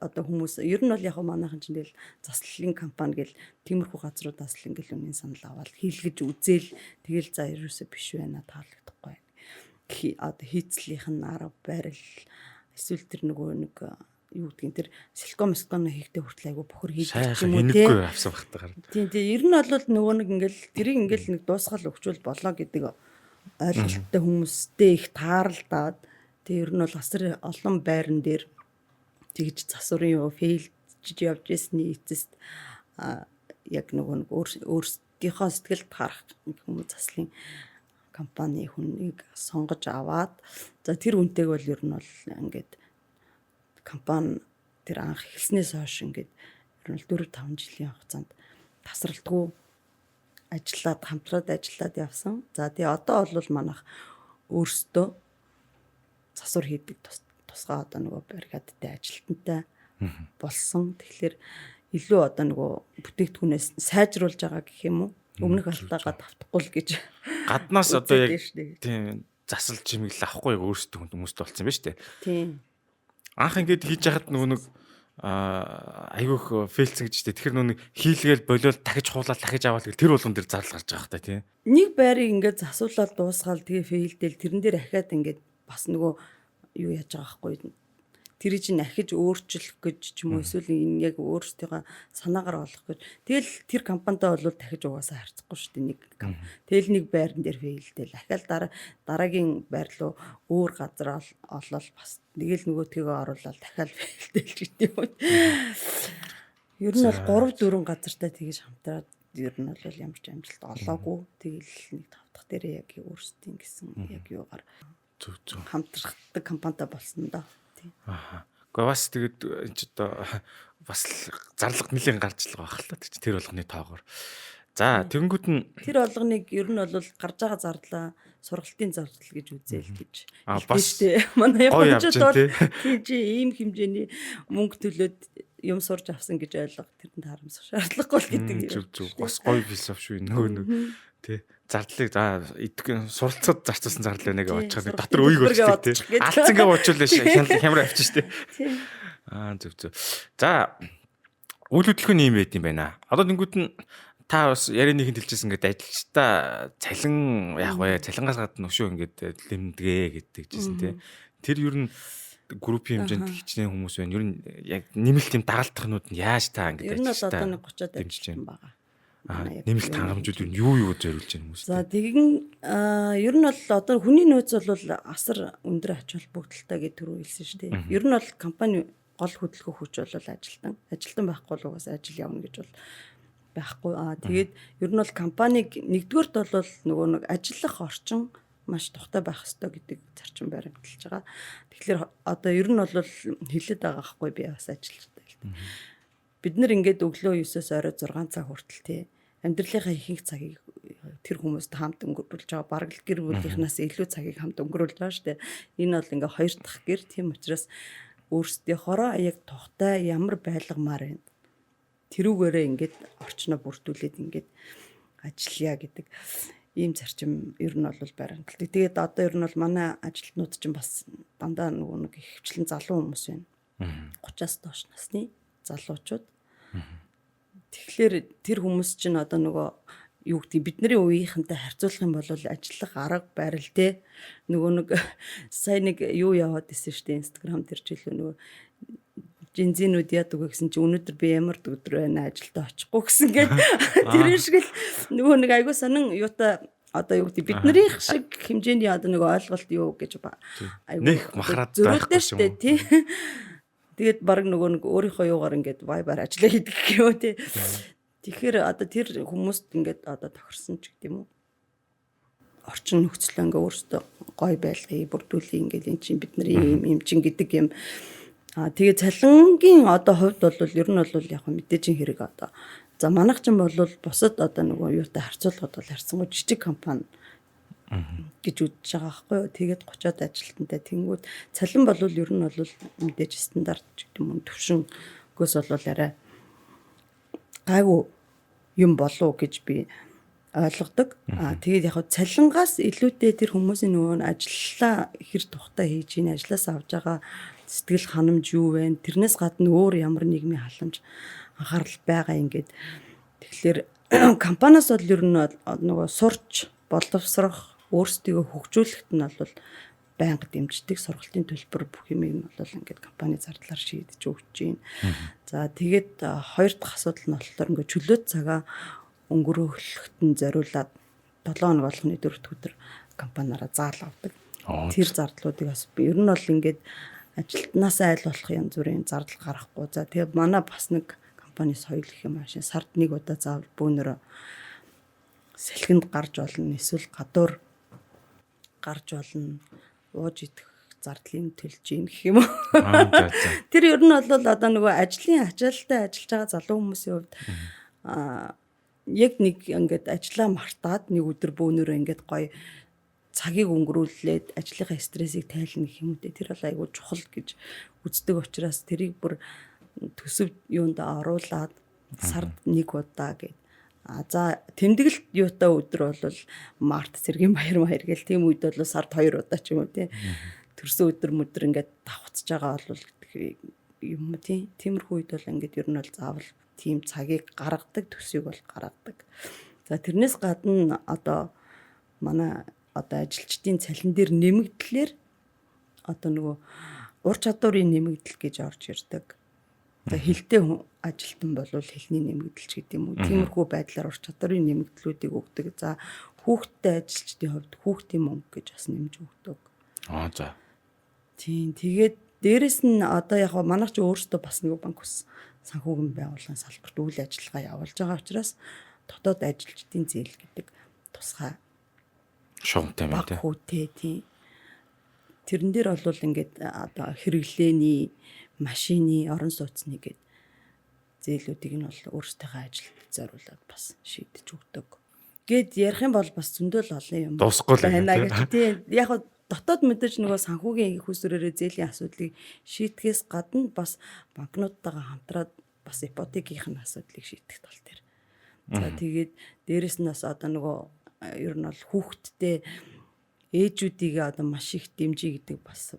одоо хүмүүс ер нь бол яг манайхан чинь тэгэл заслалын компани гэл тиймэрхүү газруудаас л ингээл үнийн санал аваад хийлгэж үзээл, тэгэл за ерөөсөө биш байна, таалагдахгүй байна. Одоо хийцлийнх нь арга барил эсвэл тэр нөгөө нэг юу гэдгийг, тэр силикон мискон хийхдээ хүртэл айгу бохор хийдэг юм уу те. Авсан багтаа гараад. Тийм, ер нь бол нөгөө нэг ингээл тэрийг ингээл нэг дуусгал өгчвөл болоо гэдэг ойлголттой хүмүүстэй их тааралдаад, тэг ер нь бол асар олон байран дээр тэгж засварын юу fail жиж явж ирсний эцэст яг нөгөө нэг өөрсдийнхөө сэтгэлд харах хүмүүс заслын компани хүнийг сонгож аваад, за тэр үнтэйг бол ер нь бол ингээд компани тэр анх эхэлснээс хойш ингээд ер нь 4 5 жилийн хугацаанд тасралтгүй ажиллаад, хамтраад ажиллаад явсан. За, тэгээ одоо бол манайх өөрсдөө засвар хийдэг тусгай одоо нөгөө бригадтай ажилтнтай болсон. Тэгэхээр илүү одоо нөгөө бүтээгдэхүүнээс сайжруулж байгаа гэх юм уу? Өмнөх алдаагаа давтахгүй л гэж. Гаднаас одоо яг тийм засал чимэглэл авахгүй, яг өөрсдөө хүмүүст болсон юм байна шүү дээ. Тийм. Анх ингээд хийж яхад нөгөө нэг айгүйх fail цэн гэж штэ. Тэгэхээр нөгөө хийлгээл болиол дахиж хуулаад дахиж аваад гэл тэр болгон дээр зардал гарч байгаа хта тий. Нэг байрыг ингээд засуулаад дуусгаал, тэгээ fail дээл, тэрэн дээр ахиад ингээд бас нөгөө юу яаж байгаа байхгүй, тэр чинь ахиж өөрчлөх гэж ч юм уу, эсвэл энэ яг өөрсдийнхөө санаагаар олох гэж. Тэгэл тэр компанитай бол дахиж угаасаа харьцахгүй шүү дээ нэг. Тэгэл нэг байран дээр fail дээл, ахиал дараа дараагийн байр руу өөр газар олоод бас тэгэл нөгөөдгийгөө оруулаад дахиад fail дээл ч гэдэг юм. Ер нь бол 3 4 газартай тэгэж хамтраад ер нь бол ямар ч амжилт олоогүй. Тэгэл нэг тав дахь дээрээ яг өөрсдийн гэсэн яг юугаар зөв зөв хамтрахдаг компанитай болсон доо. Аа. Гэхдээ бас тэгээд энэ ч одоо бас зарлага нэлийн гарч л байгаа хэл та тэр болгоны тоогоор. За, тэгэнгүүт нь тэр болгоныг ер нь бол гарч байгаа зардлаа сургалтын зардал гэж үзээл гэж. Аа, бас манай японочууд бол тий чи ийм хэмжээний мөнгө төлөөд юм сурж авсан гэж ойлго, тэрэнд харамсах шаардлагагүй л гэдэг юм. Зүг зүг, бас гоё философи шүү нөгөө нэг тий зардлыг за идэх суралцахад зарцуулсан зардал байна гэж бодчих. Дотор үеиг болчихдаг тий. Алдсан гэж бодчихвол хямраа авчих тий. Аа, зөв зөв. За, үйл хөдлөх нь юм байт юм байна. Одоо тэнгууд нь та бас ярианыхын хэлжсэн, ингээд ажилчдаа цалин яг вэ, цалингаас гадна өшөө ингээд лэмдэгэ гэдэг жисэн тий. Тэр ер нь группийн хэмжээнд хичнээн хүмүүс байна. Ер нь яг нэмэлт юм дагалдахнууд нь яаж та ингээд ажилчдаа? Ер нь бол одоо нэг 30-аад ажилтан байгаа. Нэмэлт хангамжууд юу юу юу зориулж байна хүмүүс? За, тэгин ер нь бол одоо хүний нөөц бол асар өндөр ач холбогдолтой гэж түрүү хэлсэн шүү дээ. Ер нь бол компани гол хөдөлгөх хүч бол ажилтан. Ажилтан байхгүй бол угаасаа ажил явна гэж бол байхгүй. Аа, тэгээд ер нь бол компаниг нэгдүгээрт бол нөгөө нэг ажиллах орчин маш тухтай байх ёстой гэдэг зарчим баримталж байгаа. Тэгэхээр одоо ер нь бол хэлээд байгаа байхгүй, би бас ажилчтай л. Бид нар ингээд өглөө 9-өөс орой 6 цаг хүртэл тий амьдралынхаа ихэнх цагийг тэр хүмүүст хамт өнгөрүүлж байгаа. Бараг л гэр бүлийнхнаас илүү цагийг хамт өнгөрүүлж байгаа шүү дээ. Энэ бол ингээ хоёр дахь гэр. Тийм учраас өөрсдийнхоороо яг тухтай ямар байлгамаар байна. Тэрүүгээрээ ингээд орчноо бүрдүүлээд ингээд ажиллая гэдэг ийм зарчим ер нь бол баримталдаг. Тэгээд одоо ер нь бол манай ажилтнууд чинь бас дандаа нөгөө нэг ихэвчлэн залуу хүмүүс байна. 30-аас доош насны залуучууд. Тэгэхээр тэр хүмүүс чинь одоо нөгөө юу гэдгийг, бидний үеийнхэнтэй харьцуулах юм бол ажиллах арга барил те нөгөө нэг сая нэг юу яваад исэн шүү дээ, Instagram дээр ч илүү нөгөө Gen Z-нүүд яадаг вэ гэсэн чи өнөөдөр би ямар өдөр байна, ажилдаа очихгүй гэсэн гээд тэр шиг л нөгөө нэг айгуу сонин юутай, одоо юу гэдэг, биднэрийнх шиг хэмжээний одоо нэг ойлголт юу гэж айгуу нэх махраад зөрүүтэй штэ, тий. Тэгээд баг нөгөө нэг өөрийнхөө юугаар ингээд vibe-аар ажиллаа хийдэг гэх юм уу, тий. Тэгэхээр одоо тэр хүмүүст ингээд одоо тохирсон ч гэдэг юм уу, орчин нөхцөлөө ингээ өөрсдөө гой байлгая, бүрдүүлье, ингээд эн чинь бидний юм юм чин гэдэг юм. Аа, тэгээ цалингийн одоо хувьд бол ер нь бол яг мэдээж хэрэг одоо за манайх ч бол бусад одоо нөгөө юутай харьцуулахад бол харьцангуй жижиг компани гэж үзэж байгаа байхгүй юу. Тэгээд 30-аад ажилтнтай тэнгүүд цалин бол ер нь бол мэдээж стандарт ч гэдэг юм уу, төвшөнгөөс бол арай гайгүй юм болов гэж би ойлгодог. Аа, тэгээд яг цалингаас илүүтэй тэр хүмүүсийн нөгөө ажиллаа хэр тухтай хийж ийн, ажлаас авж байгаа сэтгэл ханамж юу вэ? Тэрнээс гадна өөр ямар нийгмийн халамж, анхаарал байгаа ингээд. Тэгэхээр компаниас бол ер нь нөгөө сурч, боловсрох, өөрсдийгөө хөгжүүлэхэд нь бол байнга дэмждэг, сургалтын төлбөр бүх юмыг нь бол ингээд компани зардлаар шийдэж өгч байна. За, тэгээд хоёр дахь асуудал нь болохоор ингээд чөлөөт цагаа өнгөрөөхөлт нь зориулаад 7 хоног болгоны 4 дахь өдөр компаниараа заал авдаг. Тэр зардлуудыг бас ер нь бол ингээд ажилтнаас айл болох янз бүрийн зардал гаргахгүй. За, тэгээд манай бас нэг компани соёл гэх юм аашаа сард нэг удаа заавал бөөнөрөө салхинд гарч болно, эсвэл гадуур гарч болно, ууж идэх зардлын төлж ийн гэх юм уу. Тэр ер нь бол одоо нөгөө ажлын ачаалттай ажиллаж байгаа залуу хүмүүсийн хувьд яг нэг ингээд ажлаа мартаад нэг өдөр бөөнөрөө ингээд гоё цагийг өнгөрүүлээд ажлынхаа стрессийг тайлна гэх юм үү. Тэр бол айгүй чухал гэж үздэг учраас тэрийг бүр төсөв юунд оруулаад сард нэг удаа гэд. А за, тэмдэглэлт юутай өдөр бол март цэргийн баяр маяр гэл тийм үед бол сард 2 удаа ч юм уу, тий. Төрсөн өдөр мөдөр ингээд давхцаж байгаа бол юм тий. Тиймэрхүү үед бол ингээд ер нь бол заавал тийм цагийг гаргадаг, төсвийг бол гаргадаг. За, тэрнээс гадна одоо манай одоо ажилчдын цалин дээр нэмэгдлэр одоо нөгөө ур чадварын нэмэгдэл гэж орж ирдэг. За, хилтэй ажилтан бол хэлний нэмэгдэл ч гэдэг юм уу. Тиймэрхүү байдлаар ур чадварын нэмэгдлүүдийг өгдөг. За, хүүхэдтэй ажилчдын хувьд хүүхдийн мөнгө гэж бас нэмж өгдөг. Аа, за. Тийм, тэгээд дээрэс нь одоо яг манайх ч өөрсдөө бас нэг банк ус санхүүгийн байгууллагын салбарт үйл ажиллагаа явуулж байгаа учраас дотоод ажилчдын зээл гэдэг тусгай шугамтай юм тий. Хүүтэй, тийм. Тэрэн дээр бол ингээд одоо хэрэглээний, машины, орон сууцны гээд зээлүүдийг нь бол өөрсдийнхөө ажилд зориулаад бас шийдэж өгдөг. Гэт ярих юм бол бас зөндөл олон юм дуусахгүй л байна гэж, тий. Яг дотоод мэдээж нөгөө санхүүгийн их усрээрээ зээлийн асуудлыг шийдэхээс гадна бас банкнуудтайгаа хамтраад бас ипотекийн асуудлыг шийдэх тал дээр. За, тэгээд дээрэс нь бас одоо нөгөө ер нь бол хүүхэдтэй ээжүүдийг одоо маш их дэмжиж гэдэг бас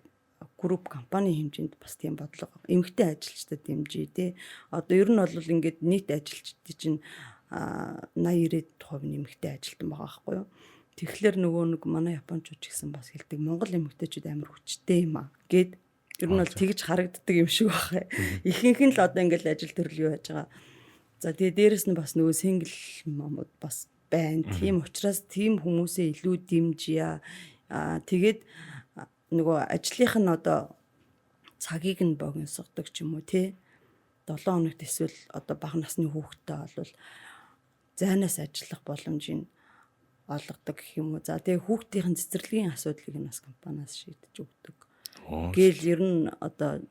групп компани хэмжээнд бас тийм бодлого. Эмэгтэй ажилчдад дэмжиж, тий. Одоо ер нь бол ингээд нийт ажилчдын чинь 80 90% нэмэгтэй ажилтан байгаа байхгүй юу? Тэгэхээр нөгөө нэг манай японочууд ч гэсэн бас хэлдэг, Монгол эмэгтэйчүүд амар хүчтэй юм аа гэд, ер нь бол тэгж харагддаг юм шиг байна. Ихэнх нь л одоо ингээл ажил төрөл юу яаж байгаа. За, тэгээ дээрэс нь бас нөгөө single mom-ууд бас байна. Тийм учраас тийм хүмүүсээ илүү дэмжийа. Аа, тэгээд нөгөө ажлынх нь одоо цагийг нь богиносгодог ч юм уу, тий. 7 хоногт эсвэл одоо бага насны хүүхэдтэй бол зайнаас ажиллах боломжийг олгодог гэх юм уу. За, тэгээ хүүхдийн цэцэрлэгийн асуудлыг нь бас компаниас шийдэж өгдөг. Гээл ер нь одоо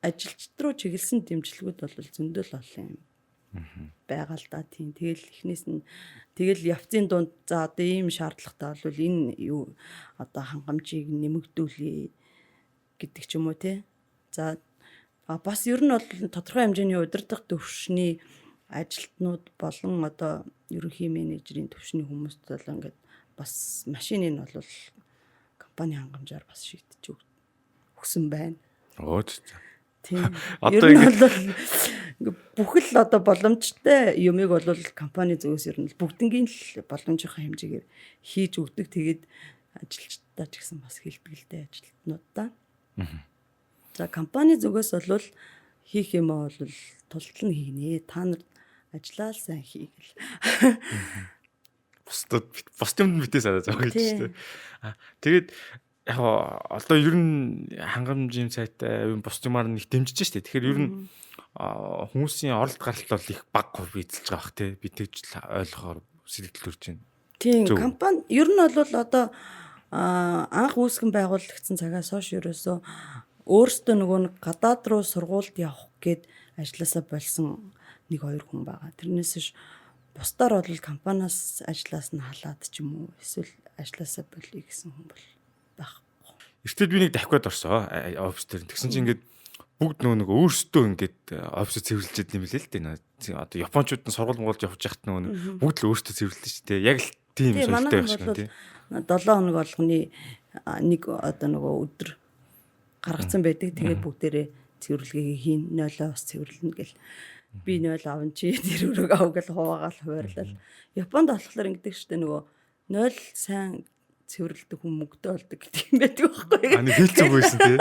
ажилчид руу чиглэсэн дэмжлэгүүд бол зөндөл олон юм байгаа л да, тийм. Тэгэл эхнээс нь тэгэл явцын дунд за одоо ийм шаардлагатай бол энэ юу одоо хангамжийг нэмэгдүүлье гэдэг ч юм уу, тий. За, бас ер нь бол тодорхой хэмжээний удирдах төвшний ажилтнууд болон одоо ерөнхий менежерийн төвшний хүмүүст бол ингээд бас машиныг нь бол компани хангамжаар бас шийдэж өгсөн байна. Өө. Тийм. Одоо ингээд ингээ бүхэл одоо боломжтой юмыг бол компани зүгээс ер нь бүгднгийн л боломжийнхаа хэмжээгээр хийж өгдөг. Тэгээд ажилчдаа ч гэсэн бас хэлдэг л дээ, ажилтнуудаа. За, компани зүгээс бол Хийх юм бол тултал нь хийнэ. Та нар ажиллаа л сайн хийгэл. Бусдад бус юмд битээ санаа зовоо гэж шүү дээ. Аа тэгээд яг одоо ер нь хангамжийн сайтай юм бус юмар нэг дэмжиж штэ. Тэгэхээр ер нь хүмүүсийн оролт гаралт бол их бага хувь эзэлж байгаа бах те. Би тэгж л ойлгохоор сэтгэл төрж байна. Тийм, компани ер нь бол одоо анх үүсгэн байгуулагдсан цагаас хойш ерөөсөө өөрсдөө нөгөө нэг гадаад руу сургуульд явах гээд ажилласаа болсон нэг хоёр хүн байгаа. Тэрнээс биш бусдаар бол компаниас ажиллаас нь халаад ч юм уу эсвэл ажилласаа болиё гэсэн хүн бол байхгүй. Эртээд би нэг давхиад орсоо офис дээр. Тэгсэн чинь ингээд бүгд нөгөө нэг өөрсдөө ингээд офисоо цэвэрлж идэв юм лээ л дээ. Одоо японочууд нь сургууль Монголд явж яхад нөгөө нэг бүгд л өөрсдөө цэвэрлэж шүү дээ. Яг л тийм соёлтой байх шиг тийм. 7 хоног болгоны нэг одоо нөгөө өдөр гаргацсан байдаг. Тэгээд бүгдээрээ цэвэрлэгээ хийн, нойлоо бас цэвэрлэнэ гэл. Би 0 аван чи тэр өрөөг ав гэл хуваагаал хуваарлал. Японд болохоор ингэдэг штэ нөгөө 0 сайн цэвэрлдэг хүн мөнгөтэй болдог гэдэг юм байдаг байхгүй. А нэг хэлцэг байсан тий.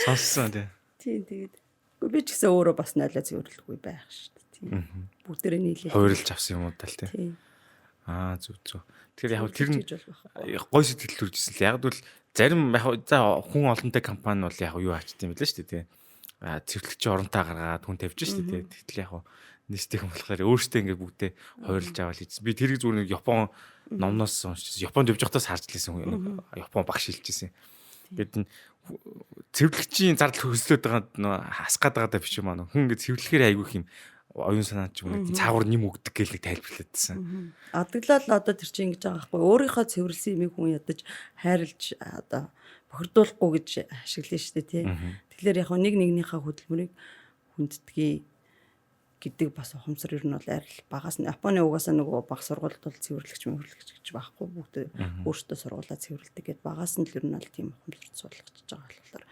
Сонссон тий. Тийм тэгээд. Гэхдээ би ч гэсэн өөрөө бас 0-аа цэвэрлэхгүй байх штэ тий. Бүгдээрээ нийлээ. Хувирлж авсан юм уу тал тий. Аа зүг зүг. Тэгэхээр яг тэр нь гой сэтгэл төрж ирсэн л. Яг бол зарим яг за хүн олонтой компани бол яг юу ачт юм бэлээ шүү дээ тий. А цэвэрлэгчийн оронтой гаргаад хүн тавьж шүү дээ тий. Тэгтэл яг нийтийн хүн болохоор өөртөө ингээд бүгдээ хувирлж аваад хийсэн. Би тэрийг зүгээр нэг Япон номноос уншижсэн. Японд явж байхдаа сарж лээсэн хүн нэг Япон багш хэлжсэн. Тэгээд энэ цэвэрлэгчийн зардал хөлслөөд байгаа нөө хасгаад байгаа даа биш юм аа. Хүн ингээд цэвэрлэхээр айгүйх юм оюун санаа ч юм уу цаагуур нэм өгдөг гэл нэг тайлбарлаадсан. Адаглал одоо тэр чинь ингэж байгаа байхгүй өөрийнхөө цэвэрлсэн имийг хүн ядаж хайрлж одоо бохирдуулахгүй гэж ашиглана шүү дээ тий. Тэгэхээр яг нэг нэгнийхээ хөдөлмөрийг хүндэтгий гэдэг бас ухамсар ер нь бол арил багаас нь Японы угаасаа нөгөө баг сургуульд бол цэвэрлэгч мөвөрлөгч гэж байхгүй бүгд өөрсдөө сургуулаа цэвэрлэдэг гэд багаас нь л ер нь бол тийм ухамсар суулгаж байгаа болохоор.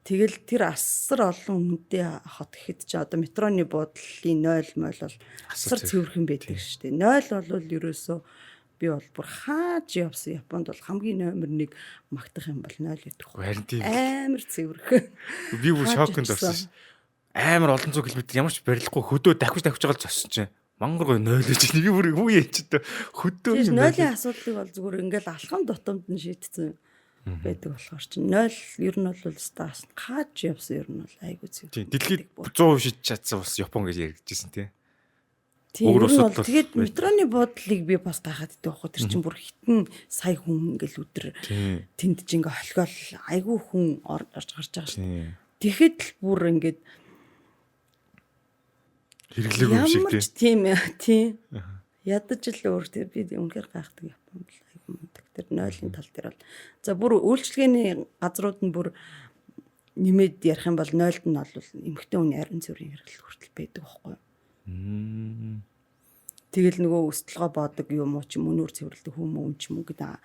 Тэгэл тэр асар олон хүнтэй хот гэхэд чи одоо метроны буудлын 0 мойл бол асар цэвэрхэн байдаг шүү дээ. 0 бол ерөөсөө би бол бүр хааж явсан Японд бол хамгийн номер 1 магтах юм бол 0 гэдэг. Харин тийм. Амар цэвэрхэн. Би бүр шоконд орсон ш. Амар олон зуун километр ямар ч барилгагүй хөдөө давхиж давхиж байгаа л зогссон чинь. Мангар гой 0 гэж би бүр үгүй юм чи хөдөө юм. 0-ын асуудлыг бол зүгээр ингээл алхам тутамд нь шийдсэн байдаг болохоор чинь 0 ер нь бол стаас хааж явсан ер нь бол айгүй зүг. Тийм дэлхийд 100% шийдэж чадсан бас Япон гэж яригдчихсэн тий. Тийм ер нь бол тэгээд метроны буудлыг би бас гайхаад идэв байхгүй тэр чинь бүр хитэн сая хүн ингээл өдр тэнд чинь ингээ холгоол айгүй хүн орж гарч байгаа шүү. Тэгэхэд л бүр ингээд хэрэглээгүй юм шиг тийм тийм ядаж л өөр тэр би үнэхээр гайхдаг Японд л айгүй мундаг. Тэр нойлын тал дээр бол за бүр үйлчлэгээний газрууд нь бүр нэмээд ярих юм бол нойлд нь бол эмэгтэй хүний ариун цэврийн хэрэглэл хүртэл байдаг байхгүй юу? Тэгэл нөгөө өсөлгөө боодог юм уу ч юм өнөр цэвэрлдэг хүмүүс юм ч юм уу гэдэг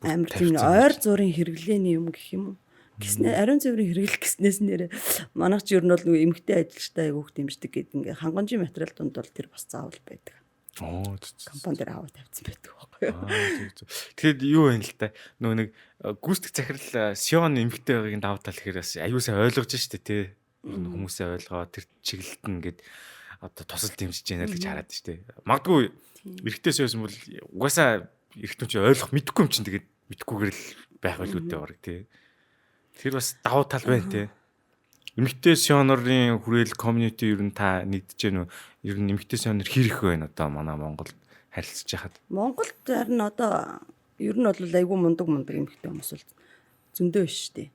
амар тийм ойр зургийн хэрэглээний юм гэх юм уу? Гэснээр ариун цэврийн хэрэглэх гэснээс нэрэ манайх ч ер нь бол нөгөө эмэгтэй ажилчтай айгүйх дэмждэг гэдэг ингээ хангамжийн материал дунд бол тэр бас заавал байдаг. Оо компани дээр аваад тавьсан байдаг байхгүй юу. Тэгэхээр юу вэ л та нөгөө нэг гүйцэтгэх захирал Сион эмэгтэй байгаагийн давуу тал гэхээр бас аюу сайн ойлгож штэ тий. Хүмүүсээ ойлгоо тэр чиглэлд нь ингээд одоо тусал дэмжиж яана л гэж хараад штэ. Магадгүй эрэгтэй байсан бол угаасаа эрэгтэй чи ойлгох мэдэхгүй юм чинь тэгээд мэдхгүйгээр л байх байлгүй дээ бараг тий. Тэр бас давуу тал байна тий. Эмэгтэй сионорын хүрээл community ер нь та нэгдэж гэнэ үү? Ер нь эмэгтэй сионор хэр их байна одоо манай Монголд харилцаж яхад? Монголд харин одоо ер нь бол айгүй мундаг мундаг эмэгтэй хүмүүс бол зөндөө биш шүү дээ.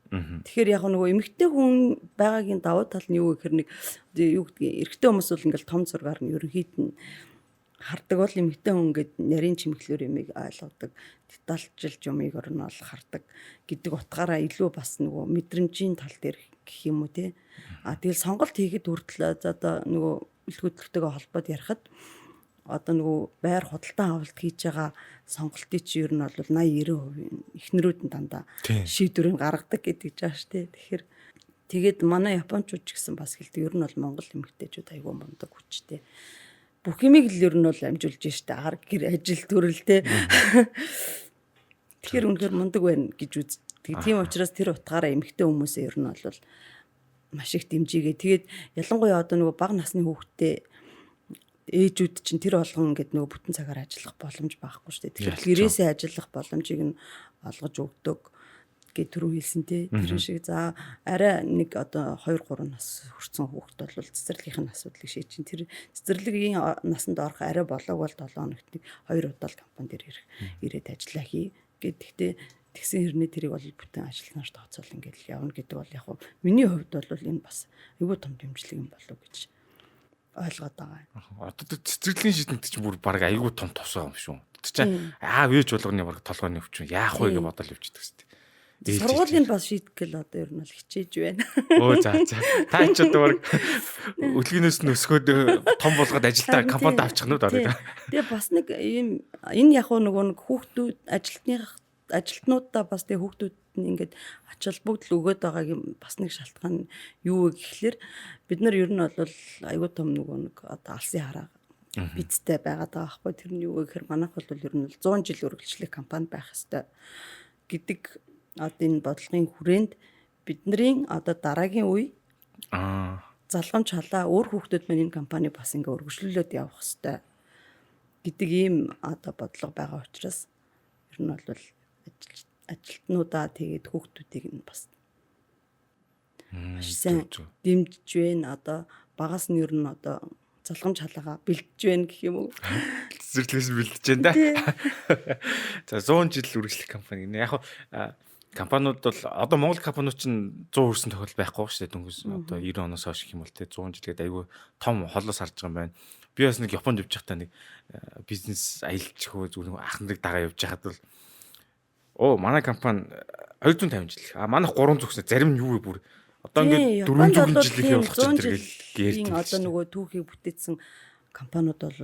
Тэгэхээр яг нөгөө эмэгтэй хүн байгаагийн давуу тал нь юу гэхээр нэг юу гэдгийг эрэгтэй хүмүүс бол ингээл том зургаар нь ерөнхийд нь хардаг бол эмэгтэй хүн ингээд нарийн чимэглэр юмыг ойлгодог, детальчилж юмыг орно бол хардаг гэдэг утгаараа илүү бас нөгөө мэдрэмжийн тал дээр гэх юм уу те. А тэгэл сонголт хийхэд хүртэл одоо нөгөө үлгүүдлэгтэйгээ холбоод ярихад одоо нөгөө байр худалдан авалт хийж байгаа сонголтыг чи ер нь бол 80 90% эхнэрүүд нь дандаа шийдвэрийг гаргадаг гэдэг жаа штэ. Тэгэхээр тэгээд манай японочууд ч гэсэн бас хэлдэг ер нь бол монгол эмэгтэйчүүд айгүй мундаг хүчтэй. Бүх юмыг л ер нь бол амжуулж штэ. Ар гэр ажил төрөл те. Тэгэхээр үнэхээр мундаг байна гэж үздэг. Тийм учраас тэр утгаараа эмэгтэй хүмүүсээ ер нь бол маш их дэмжигээ. Тэгээд ялангуяа одоо нөгөө бага насны хүүхдтэй ээжүүд чинь тэр болгон ингээд нөгөө бүтэн цагаар ажиллах боломж байхгүй шүү дээ. Тэгэхээр гэрээсээ ажиллах боломжийг нь олгож өгдөг гэж түрүү хэлсэн тий. Тэр шиг за арай нэг одоо 2 3 нас хүрсэн хүүхэд бол цэцэрлэгийнх нь асуудлыг шийдчин. Тэр цэцэрлэгийн насанд орох арай болоог бол 7 хоногт нэг 2 удаа л компани дээр ирэх ирээд ажиллаа хий гэд. Гэхдээ тэгсэн хэрнээ тэрийг бол бүтэн ажилтнаар тооцоол ингээд явна гэдэг бол яг миний хувьд бол энэ бас айгүй том дэмжлэг юм болов гэж ойлгоод байгаа юм. Одоо цэцэрлэгийн шийдэмт чинь бүр баг айгүй том тус байгаа юм шүү. Тэр чинь аав ээж болгоны баг толгойн өвчин яах вэ гэж бодол явчихдаг шүү дээ. Сургуулийн бас шийдэх гэл одоо ер нь бол хичээж байна. Өө за за. Та ч одоо баг өлгийнээс нь өсгөөд том болгоод ажилдаа компанид авчих нь уу дараа. Тэгээ бас нэг ийм энэ яг нөгөө нэг хүүхдүүд ажилтнуудаа бас тэгээ хүүхдүүд нь ингээд ач холбогдол өгөөд байгаагийн бас нэг шалтгаан юу вэ гэхлээр бид нар ер нь бол айгүй том нөгөө нэг одоо алсын хараа бидтэй байгаад байгаа байхгүй. Тэр нь юу вэ гэхээр манайх бол ер нь 100 жил үргэлжлэх компани байх ёстой гэдэг одоо энэ бодлогын хүрээнд бидний одоо дараагийн үе залгамж халаа өөр хүүхдүүд маань энэ компани бас ингээ өргөжлүүлээд явах ёстой гэдэг ийм одоо бодлого байгаа учраас ер нь бол ажилтнуудаа тэгээд хүүхдүүдийг нь бас маш сайн дэмжиж байна. Одоо багаас нь ер нь одоо залгамж халаагаа бэлдэж байна гэх юм уу? Цэцэрлэгээс бэлдэж байна да. За 100 жил үргэлжлэх компани гинэ. Яг компаниуд бол одоо Монгол компаниуд чинь 100 хүрсэн тохиолдол байхгүй шүү дээ. Дөнгөж одоо 90 оноос хойш гэх юм бол те 100 жил гэдэг айгүй том холоос харж байгаа юм байна. Би бас нэг Японд явж байхдаа нэг бизнес аялж хөө зүгээр ах нарыг дагаа явж байхад бол оо манай компани 250 жил. А манайх 300 гэсэн зарим нь юу вэ бүр одоо ингээд 400 жилийн болох чинь тэр гэл ярьдаг. Одоо нөгөө түүхийг бүтээсэн компаниуд бол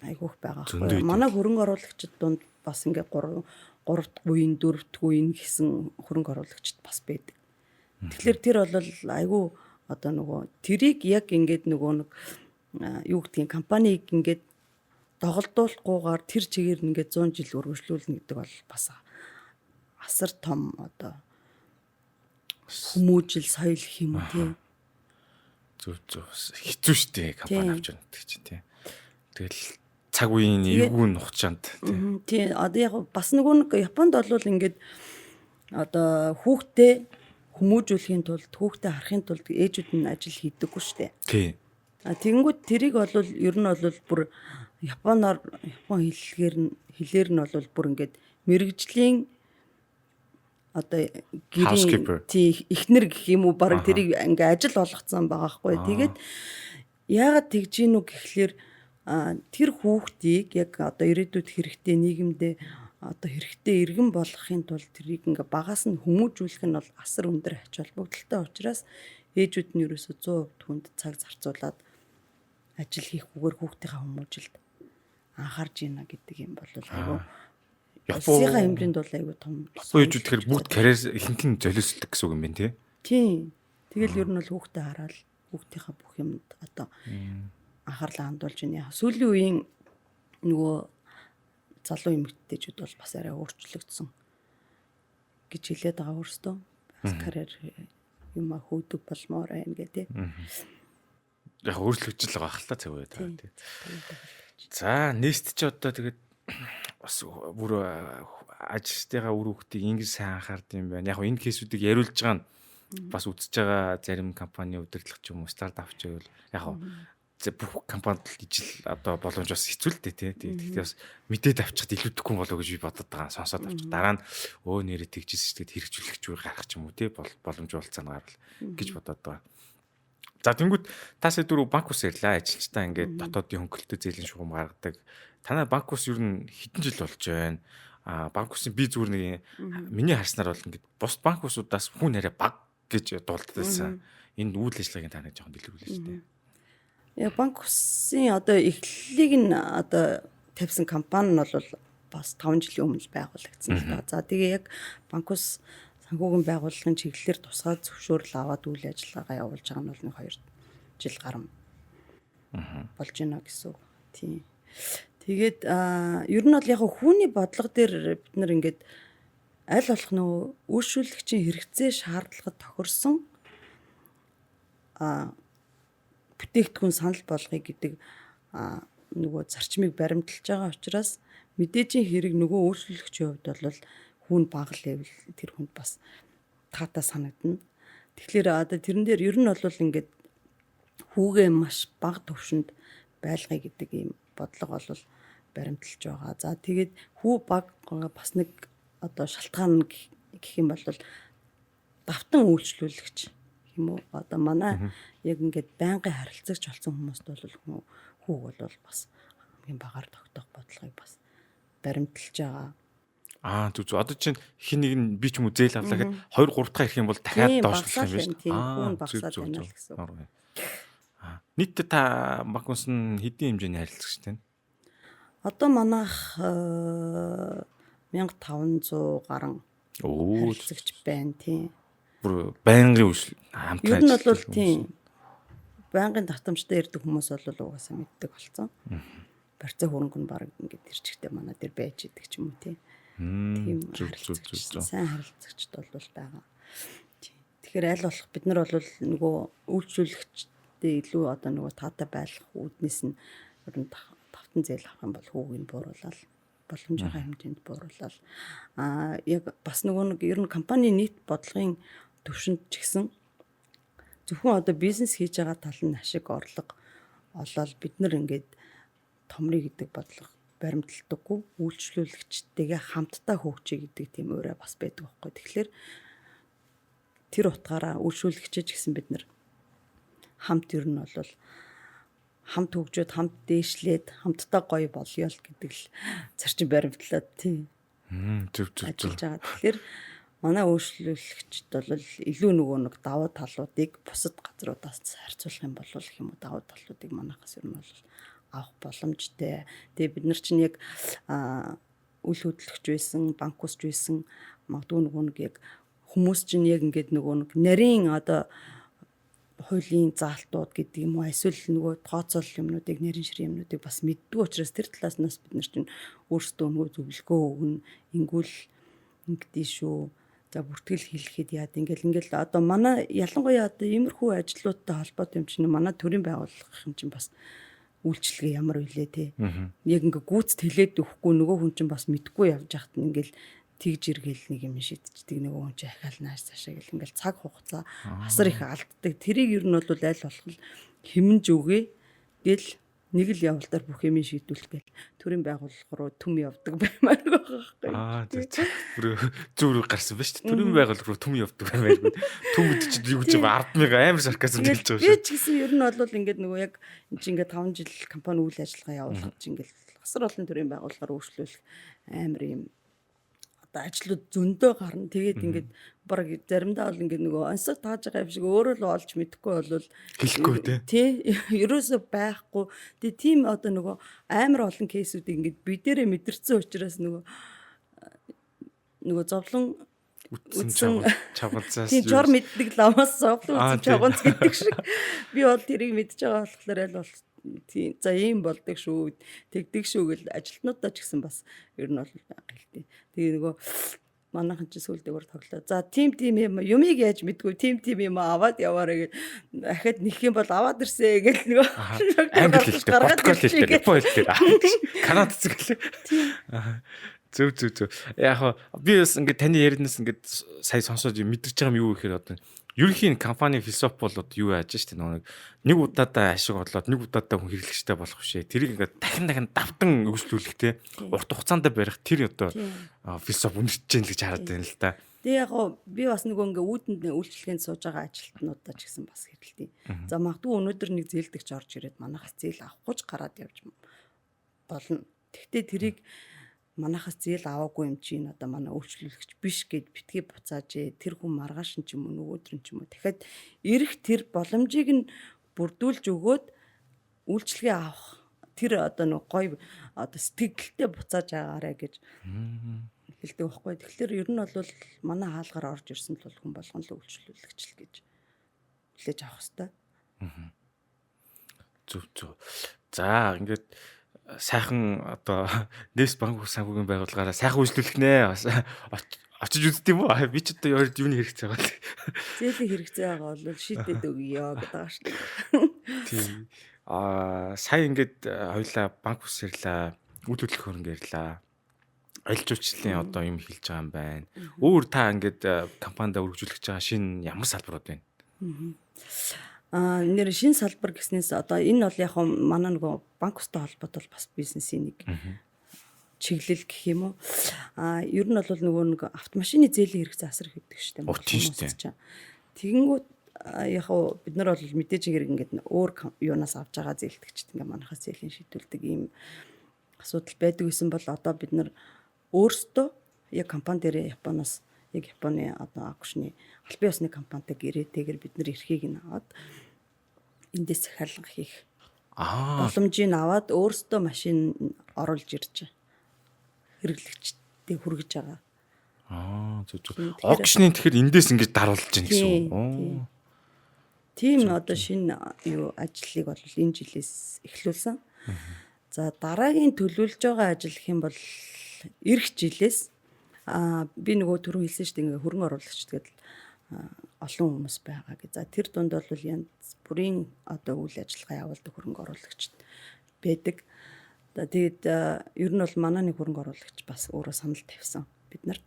айгүйх байгаа байхгүй. Манай хөрөнгө оруулагчид дунд бас ингээд 3 дахь үеийн 4 дахь үеийн гэсэн хөрөнгө оруулагчид бас байдаг. Тэгэхээр тэр бол айгүй одоо нөгөө тэрийг яг ингээд нөгөө нэг юу гэдгийг компанийг ингээд доголдуулахгүйгээр тэр чигээр ингээд 100 жил үргэлжлүүлнэ гэдэг бол бас асар том одоо хүмүүжил соёл гэх юм уу тий. Зөв зөв хэцүү шттэ компани авч явна гэдэг чинь тий. Тэгэл цаг үеийн эвгүй нухчаанд тий. Тий одоо яг бас нөгөө нэг Японд бол ингээд одоо хүүхдээ хүмүүжүүлэхийн тулд хүүхдээ харахын тулд ээжүүд нь ажил хийдэггүй штэ. Тий. А тэгэнгүүт тэрийг бол ер нь бол бүр Японоор Япон хэллэгээр нь хэлээр нь бол бүр ингээд мэрэгжлийн одоо гэрийн тий эхнэр гэх юм уу баг тэрийг ингээ ажил болгоцсон байгаа хгүй. Тэгээд яагаад тэгж гин үү гэхлээр тэр хүүхдийг яг одоо ирээдүйд хэрэгтэй нийгэмдээ одоо хэрэгтэй иргэн болгохын тулд тэрийг ингээ багаас нь хүмүүжүүлэх нь бол асар өндөр ач холбогдолтой учраас ээжүүд нь ерөөсө 100% түнд цаг зарцуулаад ажил хийхгүйгээр хүүхдийнхаа хүмүүжилд анхаарж ийна гэдэг юм бол айгүй Улсынхаа хэмжээнд бол айгүй том. Япон ээжүүд тэгэхээр бүгд карьер ихэнх нь золиослдог гэсэн үг юм байна тий. Тийм. Тэгэл ер нь бол хүүхдээ хараад хүүхдийнхаа бүх юмд одоо анхаарлаа хандуулж байна. Сүүлийн үеийн нөгөө залуу эмэгтэйчүүд бол бас арай өөрчлөгдсөн гэж хэлээд байгаа өөрсдөө. Бас карьер юм а хөөдөг болмоор байна гэх тий. Яг өөрчлөгдөж л байгаа хэл та цаг үе та тий. За нест чи одоо тэгээд бас бүр ажилчдынхаа үр хүүхдийг ингэж сайн анхаард юм байна. Яг энэ кейсүүдийг яриулж байгаа нь бас үзэж байгаа зарим компани удирдлага ч юм уу стартап ч байвал яг бүх компанид л ижил одоо боломж бас хэцүү л дээ тий. Тэгэхдээ бас мэдээд авчихад илүүдэхгүй болоо гэж би бодод байгаа. Сонсоод авчих. Дараа нь өө нэрээ тэгжсэн шүү дээ хэрэгжүүлэх үе гарах ч юм уу тий боломж болцоо гарвал гэж бодоод байгаа. За тэнгууд та сая дөрөв банк ус ярьлаа. Ажилчдаа ингээд дотоодын хөнгөлөлтөд зээлийн шугам гаргадаг. Танай банк ус ер нь хэдэн жил болж байна? А банк усын би зүгээр нэг миний харснаар бол ингээд бус банк усудаас хүн арай баг гэж дуулдсан. Энэ үйл ажиллагааг та нэг жоохон дэлгэрүүлээч дээ. Яг банк усын одоо эхлэлийг нь одоо тавьсан компани нь бол бас 5 жилийн өмнө байгуулагдсан л да. За тэгээ яг банк ус санхүүгийн байгууллагын чиглэлээр тусгай зөвшөөрөл аваад үйл ажиллагаагаа явуулж байгаа нь бол нэг 2 жил гарам болж байна гэсэн үг. Тийм. Тэгээд ер нь бол яг хүүний бодлого дээр бид нар ингээд аль болох нөгөө үйлшүүлэгчийн хэрэгцээ шаардлагад тохирсон Бүтээгдэхүүн санал болгоё гэдэг нөгөө зарчмыг баримталж байгаа учраас мэдээжийн хэрэг нөгөө үйлчлүүлэгчийн хувьд бол хүн бага л байвал тэр хүнд бас таатай санагдана. Тэгэхээр одоо тэрэн дээр ер нь бол ингээд хүүгээ маш бага төвшөнд байлгая гэдэг ийм бодлого бол баримталж байгаа. За, тэгээд хүү бага бас нэг одоо шалтгаан гэх юм бол давтан үйлчлүүлэгч юм уу? Одоо манай яг ингээд байнгын харилцагч болсон хүмүүст бол хүүг бол бас хамгийн багаар тогтоох бодлогыг бас баримталж байгаа. Аа, зүг зүг. Одоо чинь хин нэг нь би ч юм уу зээл авлаа гэхэд 2 3 дахь ирэх юм бол дахиад доошлох юм байна шүү дээ. Аа, багасаад байна л гэсэн үг. Аа, нийтдээ та банк ус нь хэдийн хэмжээний харилцагчтай вэ? Одоо манайх 1500 гаруй харилцагч байна, тийм. Бүр байнгын үйл хамтран. Ер нь бол тийм. Байнгын давтамжтай ирдэг хүмүүс бол угаасаа мэддэг болсон. Барьцаа хөрөнгө нь баг ингээд тэр чигтээ манай дээр байж идэг ч юм уу, тийм. Тийм, харилцагч, сайн харилцагчд бол байгаа. Тэгэхээр аль болох бид нар бол нөгөө үйлчлүүлэгчдээ илүү одоо нөгөө таатай байх үүднээс нь ер нь давтан зээл авах юм бол хүүг нь бууруулаад, боломжийнхаа хэмжээнд бууруулаад, яг бас нөгөө нэг ер нь компани нийт бодлогын төвшөнд ч гэсэн зөвхөн одоо бизнес хийж байгаа тал нь ашиг орлого олоод бид нар ингээд томрыг гэдэг бодлого баримталдаггүй, үйлчлүүлэгчтэйгээ хамтдаа хөгжиж гэдэг тийм уриа бас байдаг байхгүй. Тэгэхээр тэр утгаараа үйлчлүүлэгчээ ч гэсэн бид нар хамт ер нь бол хамт хөгжөөд, хамт дээшлээд, хамтдаа гоё болёо л гэдэг л зарчим баримтлаад, тийм. Зөв зөв зөв. Ажиллаж байгаа. Тэгэхээр манай үйлчлүүлэгчд бол илүү нөгөө нэг давуу талуудыг бусад газруудаас харьцуулах юм бол гэх юм уу, давуу талуудыг манайхаас ер нь бол авах боломжтой. Тэгээ бид нар чинь яг үл хөдлөгч байсан, банкусч байсан, магадгүй нөгөө нэг яг хүмүүс чинь яг ингээд нөгөө нэг нарийн одоо хуулийн заалтууд гэдэг юм уу, эсвэл нөгөө тооцоолол юмнуудыг, нарийн ширийн юмнуудыг бас мэддэггүй учраас тэр талаас нь бас бид нар чинь өөрсдөө нөгөө зөвлөгөө өгнө, ингүүл ингэдэй шүү. За, бүртгэл хэлэхэд яад ингээл ингээл одоо манай ялангуяа одоо иймэрхүү ажлуудтай холбоотой юм чинь манай төрийн байгууллага юм чинь бас үйлчилгээ ямар вүлээ те. Яг ингээ гүйцэд хэлээд өгөхгүй нөгөө хүн чинь бас мэдгүй явж хахад нь ингээл тэгж эргээл нэг юм шидчихдэг, нөгөө хүн чинь ахаал нааш цаашаа гэл ингээл цаг хугацаа асар их алддаг. Тэрийг ер нь бол аль болох хэмнэж өгье гэл нэг л явалтаар бүх юм шийдвүлэх гэл төрийн байгууллага руу түм явдаг баймаар байгаа байхгүй. Аа, зөв зөв. Бүр зүг рүү гарсан ба шүү дээ. Төрийн байгууллага руу түм явдаг баймаар. Түм гэдэг чинь юу гэж 10,000 амар сарказм хэлж байгаа шүү. Би ч гэсэн ер нь бол ингээд нөгөө яг энэ чинь ингээд 5 жил компани үйл ажиллагаа явуулах чинь ингээд асар олон төрийн байгууллагаар өөрчлөлөх амар юм одоо ажлууд зөндөө гарна. Тэгээд ингээд баг заримдаа бол ингээд нөгөө онцог тааж байгаа юм шиг өөрөө л олж мэдэхгүй бол хэлэхгүй. Тий. Ерөөсөө байхгүй. Тэгээ тийм одоо нөгөө амар олон кейсүүдийг ингээд би дээрээ мэдэрсэн учраас нөгөө зовлон үтсэн чавганцаас тийм, жор мэддэг ламаас зовлон үтсэн чавганц гэдэг шиг би бол тэрийг мэдж байгаа болохоор аль бол тийм, за, ийм болдог шүү, тэгдэг шүү гэл ажилтнуудаа ч гэсэн бас ер нь бол байнга хэлдэг. Тэгээ нөгөө манайхан ч сүүлд өөр тоглоо. За, тийм тийм юм юмыг яаж мэдгүй, тийм тийм юм аваад яваарэ гэл ахад нэх юм бол аваад ирсэ гэл нөгөө англи хэлтэй, португал хэлтэй, япон хэлтэй, Канад цэг гэлээ. Зөв зөв зөв. Яг би бас ингээд таны ярианаас ингээд сая сонсоод мэдэрч байгаа юм юу гэхээр одоо ерөнхийн компани философи бол одоо юу яаж штэ, нөгөө нэг удаадаа ашиг одлоод нэг удаадаа хүн хэрэглэгчтэй болох бишээ. Тэрийг ингээд дахин дахин давтан өгсөлүүлэх те, урт хугацаанд барих тэр одоо философи үнэрч जैन л гэж хараад байна л да. Тэгээ яг гоо би бас нөгөө ингээ үүдэнд үйлчлэгээнд сууж байгаа ажилтнуудаа ч гэсэн бас хэрэлтий. За, магадгүй өнөөдөр нэг зээлдэгч орж ирээд манайхаас зээл авахгүй ч гараад явж болно. Тэгтээ тэрийг манайхаас зээл аваагүй юм чинь одоо манай үйлчлүүлэгч биш гэд битгий буцааж, тэр хүн маргааш нь ч юм уу, нөгөөдөр нь ч юм уу дахиад ирэх тэр боломжийг нь бүрдүүлж өгөөд үйлчлэгээ авах тэр одоо нэг гоё одоо сэтгэлдээ буцааж агаарэ гэж хэлдэг байхгүй. Тэгэхээр ер нь бол манай хаалгаар орж ирсэн л бол хүн болгон л үйлчлүүлэгч л гэж хүлээж авах хэрэгтэй. Зөв зөв. За, ингээд сайхан одоо Нэс банк санхүүгийн байгууллагаараа сайхан үйлчлүүлэх нэ. Бас Очиж үздэг юм уу? Би ч одоо юуны хэрэгцээ байгаа л. Зээлийн хэрэгцээ байгаа бол шийдээд өгье гэдэг байгаа шүү дээ. Тийм. Сая ингээд хоёлаа банк ус ярьлаа, үйл хөдлөх хөрөнгө ярьлаа. Аль жуулчлалын одоо юм хэлж байгаа юм байна. Өөр та ингээд компанида өргөжүүлэх гэж байгаа шинэ ямар салбарууд байна? Нэр шинэ салбар гэснээс одоо энэ бол яг манай нөгөө банк устай холбоотой бас бизнесийн нэг чиглэл гэх юм уу. Ер нь бол нөгөө нэг автомашины зээлийн хэрэгцээ асар их өгдөг шүү дээ. Тийм шүү дээ. Тэгэнгүүт яг бид нар бол мэдээж хэрэг ингээд өөр юунаас авч байгаа зээлтгчд ингээд манайхаас зээлийн шийдүүлдэг ийм асуудал байдаг гэсэн бол одоо бид нар өөрсдөө яг компани дээр Японоос яг Японы одоо агшны албан ёсны компанитай гэрээтэйгэр бид нар эрхийг нь аваад эндээс захиалга хийх боломжийг аваад өөрсдөө машин оруулж ирж хэрэглэгчдэд хүргэж байгаа. Зүг зүг. Огшны тэгэхээр эндээс ингэж даруулж гин гэсэн үг. Тийм одоо шинэ юу ажлыг бол энэ жилээс эхлүүлсэн. За дараагийн төлөвлөж байгаа ажил гэх юм бол эх жилээс би нөгөө түрүү хэлсэн шүү дээ ингээ хөрөнгө оруулагчд гэдэл олон хүмүүс байгаа гэж. За тэр дунд бол янз бүрийн одоо үйл ажиллагаа явуулдаг хөрөнгө оруулагчд байдаг. За тэгээд ер нь бол манай нэг хөрөнгө оруулагч бас өөрөө санал тавьсан бид нарт.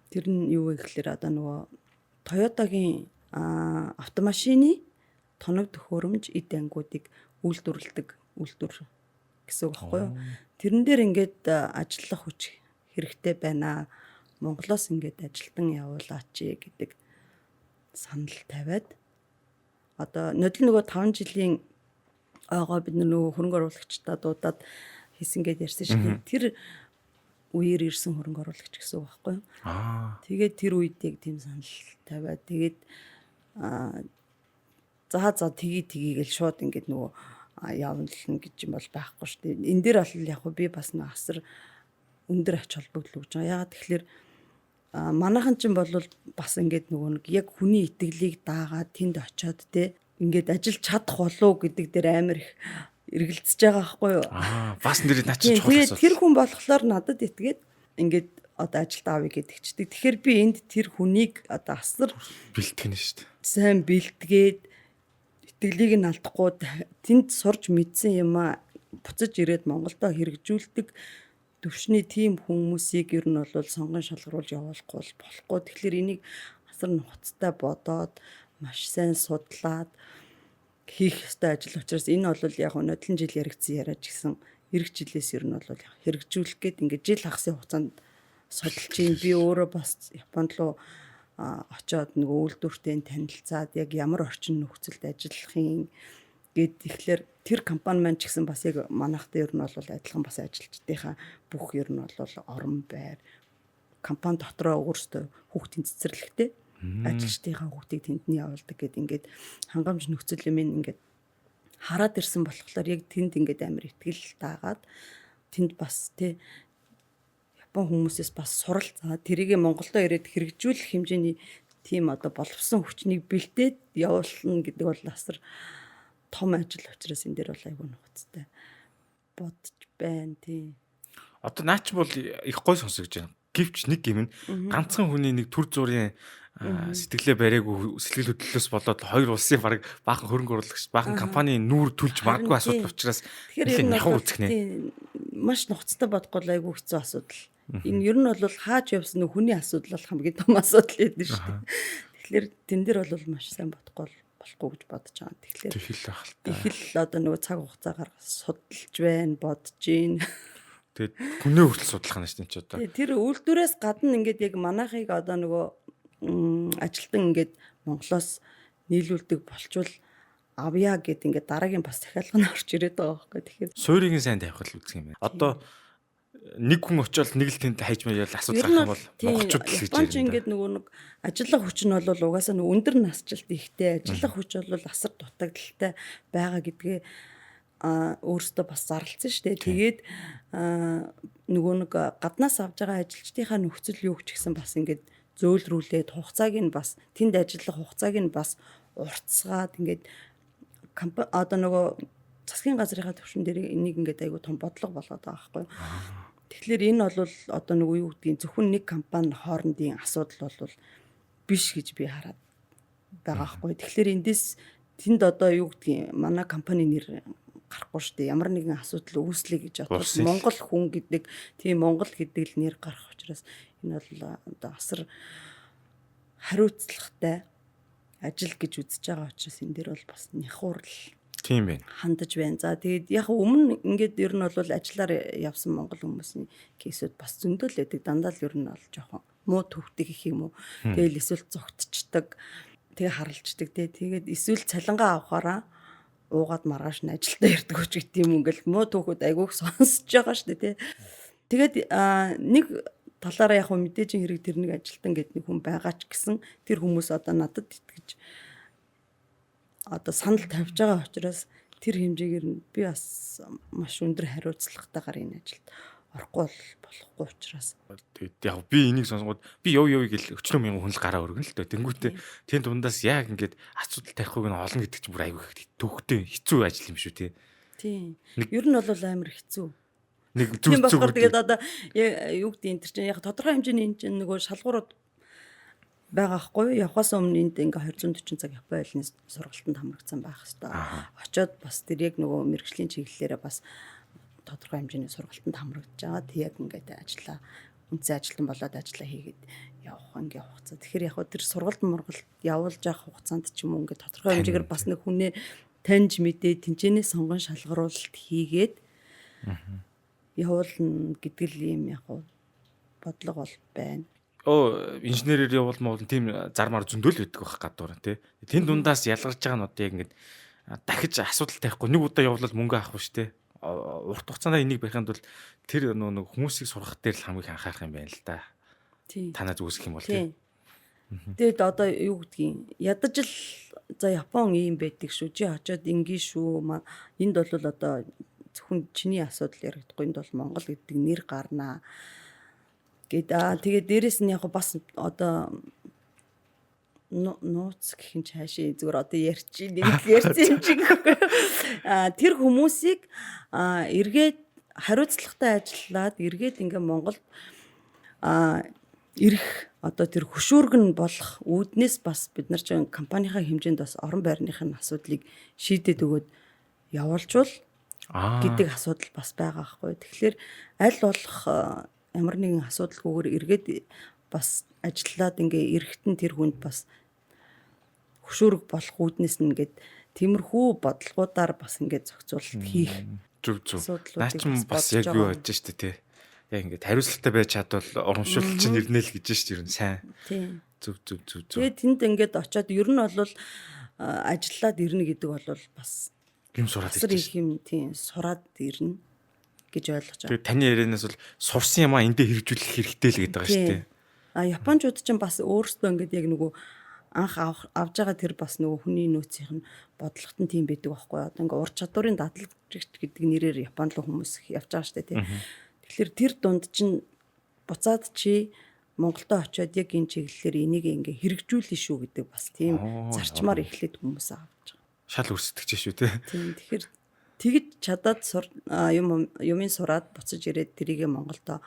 Тэр нь юу вэ гэхлээр одоо нөгөө Toyota-гийн автомашины тоног төхөөрөмж эд ангиудыг үйлдвэрлэдэг үйлдвэр гэсэн үг байхгүй юу? Тэрэн дээр ингээд ажиллах хүч хэрэгтэй байна. Монголоос ингээд ажилтан явуулаач гэдэг санал тавиад одоо нодол нөгөө 5 жилийн ойгоо бид нөгөө хөрөнгө оруулагчдаа дуудаад хийсэн гэд ярьсан шиг тэр үеэр ирсэн хөрөнгө оруулагч гэсэн үг байхгүй юу? Тэгээд тэр үед яг тийм санал тавиад тэгээд за тгий тгий гэл шууд ингээд нөгөө явуулна гэж юм бол байхгүй шүү дээ. Энэ дээр бол яг би бас нэг асар өндөр ач холбогдол өгж байгаа. Яагаад тэгэхээр манайхан ч юм бол бас ингээд нөгөө нэг яг хүний итгэлийг даагаад тэнд очиод те ингээд ажиллаж чадах болов гэдэг дээр амар их эргэлзэж байгаа байхгүй юу? Бас нэр наа чи чухал асуудал. Тэр хүн болохоор надад итгээд ингээд одоо ажилд авъя гэдэгчдэг. Тэгэхээр би энд тэр хүнийг одоо асар бэлтгэнэ шүү дээ. Сайн бэлтгээд итгэлийг нь алдахгүй тэнд сурж мэдсэн юмаа буцаж ирээд Монголдо хэрэгжүүлдэг төвшний тийм хүмүүсийг ер нь бол сонгон шалгаруулж явуулахгүй бол болохгүй. Тэгэхээр энийг асар нухацтай бодоод маш сайн судлаад хийх ёстой ажил учраас энэ бол яг нодлон жил яригдсан яриач гэсэн эх жилээс ер нь бол хэрэгжүүлэх гээд ингээд жил хагасын хугацаанд судалж юм. Би өөрөө бас Японд руу очоод нөгөө үйлдвэртэй танилцаад яг ямар орчин нөхцөлд ажиллах юм гээд тэгэхээр тэр компани маань ч гэсэн бас яг манайхтай ер нь бол адилхан бас ажилчдынхаа бүх ер нь бол орон байр компани дотроо өөрсдөө хүүхдийн цэцэрлэгтэй ажилчдынхаа хүүхдийг тэнд нь явуулдаг гэд ингээд хангамж нөхцөл юм ингээд хараад ирсэн болохоор яг тэнд ингээд амар итгэл даагаад тэнд бас тий Япон хүмүүсээс бас суралцаа тэрийг Монголдо ирээд хэрэгжүүлэх хэмжээний тийм одоо боловсон хүчнийг бэлдээд явуулна гэдэг бол асар том ажил учраас энэ дээр бол айгүй нухацтай бодож байна тий. Одоо наа чи бол их гой сонсогдож байна. Гэвч нэг юм нь ганцхан хүний нэг төр зургийн сэтгэлээ бариагүй сэтгэл хөдлөлөөс болоод хоёр улсын баг баахан хөрөнгө оруулагч баахан компани нүүр түлж магадгүй асуудал учраас тэгэхээр ер нь яхаа үзэх нэ. Маш нухацтай бодохгүй л айгүй хэцүү асуудал. Энэ ер нь бол хааж явсан хүний асуудал бол хамгийн том асуудал байдаг шүү дээ. Тэгэхээр тэн дээр бол маш сайн бодохгүй болохгүй гэж бодож байгаа. Тэгэхээр их л байх л та. Их л одоо нөгөө цаг хугацаа гаргаж судалж байна, бодож байна. Тэгээд хүнээ хүртэл судлах нь шүү дээ чи одоо. Тэр үйлдвэрээс гадна ингээд яг манайхыг одоо нөгөө ажилтан ингээд Монголоос нийлүүлдэг болчвол авъя гэд ингээд дараагийн бас захиалга нь орж ирээд байгаа байхгүй. Тэгэхээр суурийг сайн тавих л үзэх юм байна. Одоо нэг хүн очиод нэг л тэнд хайж маяал асуудал гарах юм бол монголчууд л гэж байна. Японч ингээд нөгөө нэг ажиллах хүч нь бол угаасаа нэг өндөр насжилт ихтэй ажиллах хүч бол асар дутагдaltaй байгаа гэдгээ өөрсдөө бас зарлцсан шүү дээ. Тэгээд нөгөө нэг гаднаас авж байгаа ажилчдынхаа нөхцөл юу ч гэсэн бас ингээд зөөлрүүлээд хугацааг нь бас тэнд ажиллах хугацааг нь бас уртсгаад ингээд одоо нөгөө засгийн газрынхаа түвшин дээр энийг ингээд айгүй том бодлого болгоод байгаа байхгүй юу. Тэгэхээр энэ бол одоо нөгөө юу гэдгийг зөвхөн нэг компани хоорондын асуудал бол биш гэж би хараад байгаа хгүй. Тэгэхээр эндээс тэнд одоо юу гэдгийг манай компани нэр гарахгүй шүү дээ. Ямар нэгэн асуудал үүслэе гэж бодвол Монгол хүн гэдэг, тийм, Монгол гэдэг л нэр гарах учраас энэ бол одоо асар хариуцлагатай ажил гэж үзэж байгаа учраас энэ дээр бол бас нихуурл Тийм байна. хандаж байна. За, тэгээд яг өмнө ингээд ер нь бол ажиллаар явсан монгол хүмүүсийн case үүд бас зөндөл байдаг. Дандаа л ер нь бол жоохон муу төвхтэй гэх юм уу. Тэгэл эсвэл зугтчдаг, тэгээ харалждаг те. Тэгээд эсвэл цалингаа авахаараа уугаад маргааш нь ажилдаа ирдэг ч гэдэг юм, ингээл муу түүхүүд айгүйх сонсож байгаа шүү дээ те. Тэгээд нэг талаараа яг мэдээж хэрэг тэр нэг ажилтан гэдэг нэг хүн байгаа ч гэсэн тэр хүмүүс одоо надад итгэж одоо санал тавьж байгаа учраас тэр хэмжээгээр нь би бас маш өндөр хариуцлагатайгаар энэ ажилд орохгүй бол болохгүй учраас. Тэгээд яг би энийг сонсгоод би яв яв гэл өчнөө мянган хүн л гараа өргөн л дөө. Тэнгүүтээ тэн дундаас яг ингээд асуудал тарихгүй нь олон гэдэг чинь бүр айгүй төвхтэй хэцүү ажил юм шүү те. Тийм. Ер нь бол амар хэцүү. Нэг зүг зүг. Тэгээд одоо юу гэдэг, энэ чинь яг тодорхой хэмжээний энэ чинь нөгөө шалгуурууд байгаа хгүй, явхаас өмнө энд ингээ 240 цаг Япон хэлний сургалтанд хамрагдсан байх хэвээр. Очоод бас тэр яг нөгөө мэргэжлийн чиглэлээрээ бас тодорхой хэмжээний сургалтанд хамрагдаж байгаа. Тэг яг ингээд ажиллаа, үндсэн ажилтан болоод ажиллаа хийгээд явах, ингээ хугацаа. Тэгэхээр яг тэр сургалт мургалт явуулж явах хугацаанд ч юм уу ингээ тодорхой хэмжээгээр бас нэг хүнээ таньж мэдээ, тэнцэнэ сонгон шалгаруулалт хийгээд явуулна гэдэг л юм яг бодлого бол байна. Оо, инженерээр явуул мол тийм зармаар зөндөл байдаг байх гадуур тий. Тэн дундаас ялгарч байгаа нь одоо яг ингээд дахиж асуудал тавихгүй нэг удаа явуулал мөнгө авах биш тий. Урт хугацаанд энийг барихын тулд тэр нэг хүмүүсийг сургах дээр л хамгийн анхаарах юм байна л да. Тийм. Танаа зүгсэх юм бол тий. Тэгэд одоо юу гэдгийг ядаж л за Япон ийм байдаг шүү. Чи очиод ингийн шүү. Энд бол одоо зөвхөн чиний асуудал яригдахгүй, энд бол Монгол гэдэг нэр гарнаа. Гэт тэгээд дээрэс нь яг бас одоо нууц гэх юм цаашаа зүгээр одоо ярьчих, нэг л ярьсан юм чи гэхгүй. Тэр хүмүүсийг эргээд хариуцлагатай ажиллаад эргээд ингээ Монголд ирэх одоо тэр хөшүүрэг нь болох үүднээс бас бид нар чинь компанийнхаа хэмжээнд бас орон байрныхын асуудлыг шийдээд өгөөд явуулжвал гэдэг асуудал бас байгаа байхгүй. Тэгэхээр аль болох ямар нэгэн асуудалгүйгээр эргээд бас ажиллаад ингээ эрэхтэн тэр хүнд бас хөшүүрэг болох үүднээс нь ингээд тиймэрхүү бодлогуудаар бас ингээд зохицуулалт хийх Зүг зүг. Наа чи бас яг юу болж штэ тий. Яг ингээд хариуцлагатай байж чадвал урамшуулал чинь ирнэ л гэж штэ, ер нь сайн. Тийм. Зүг зүг зүг зүг. Тэгээд тэнд ингээд очиод ер нь бол ажиллаад ирнэ гэдэг бол бас юм сураад ирж юм, тийм, сураад ирнэ гэж ойлгож байгаа. Тэгээд таны ярианаас бол сурсан юмаа эндээ хэрэгжүүлэх хэрэгтэй л гэдэг байгаа шүү дээ. А японочууд ч бас өөрсдөө ингээд яг нөгөө анх авж байгаа тэр бас нөгөө хүний нөөцийнх нь бодлогот нь тийм байдаг байхгүй. Одоо ингээ ур чадварын дадлагч гэдэг нэрээр Японд л хүмүүс явж байгаа шүү дээ, тийм. Тэгэхээр тэр дунд чинь буцаад чи Монголдо очиод яг энэ чиглэлээр энийг ингээ хэрэгжүүлнэ шүү гэдэг бас тийм зарчмаар эхлээд хүмүүс авч байгаа. Шал өрсөдөгч шүү, тий. Тийм. Тэгэхээр тэгж чадаад юм юмын сураад буцаж ирээд тэрийгэ Монголдо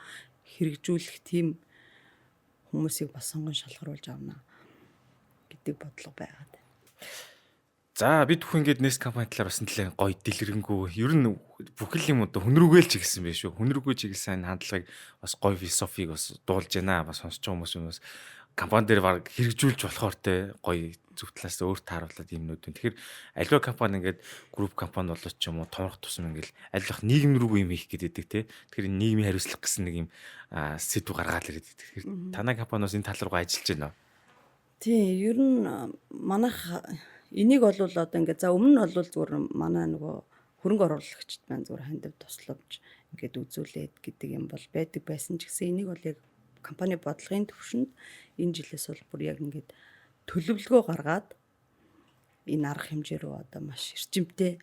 хэрэгжүүлэх тийм хүмүүсийг бас сонгон шалгаруулж авна гэдэг бодлого байгаад байна. За, бид бүхэн ингээд Nest компани талаар бас нэлээд гоё дэлгэрэнгүй, ер нь бүхэл юм одоо хүн рүүгээ л чиглэсэн байх шүү. Хүн рүүгээ чиглэсэн энэ хандлагыг бас гоё философиг бас дуулж байна. Бас сонсож байгаа хүмүүс бас компани дээр баг хэрэгжүүлж болохоор те гоё зөв талаас өөр тааруулаад юмнууд. Тэгэхээр аливаа компани ингээд group компани болоод ч юм уу томрох тусам ингээд аль болох нийгэм рүү юм хийх гэдэг те. Тэгэхээр нийгмийн хариуцлага гэсэн нэг юм сэдв гаргаад ирээд. Тэгэхээр танай компани бас энэ тал руугаа ажиллаж байна уу? Тийм, ер нь манайх энийг бол одоо ингээд за өмнө нь бол зүгээр манай нөгөө хөрөнгө оруулагчид маань зүгээр хандив тусламж ингээд үзүүлээд гэдэг юм бол байдаг байсан ч гэсэн энийг бол яг компани бодлогын түвшинд энэ жилээс бол бүр яг ингээд төлөвлөгөө гаргаад энэ арга хэмжээ рүү одоо маш эрчимтэй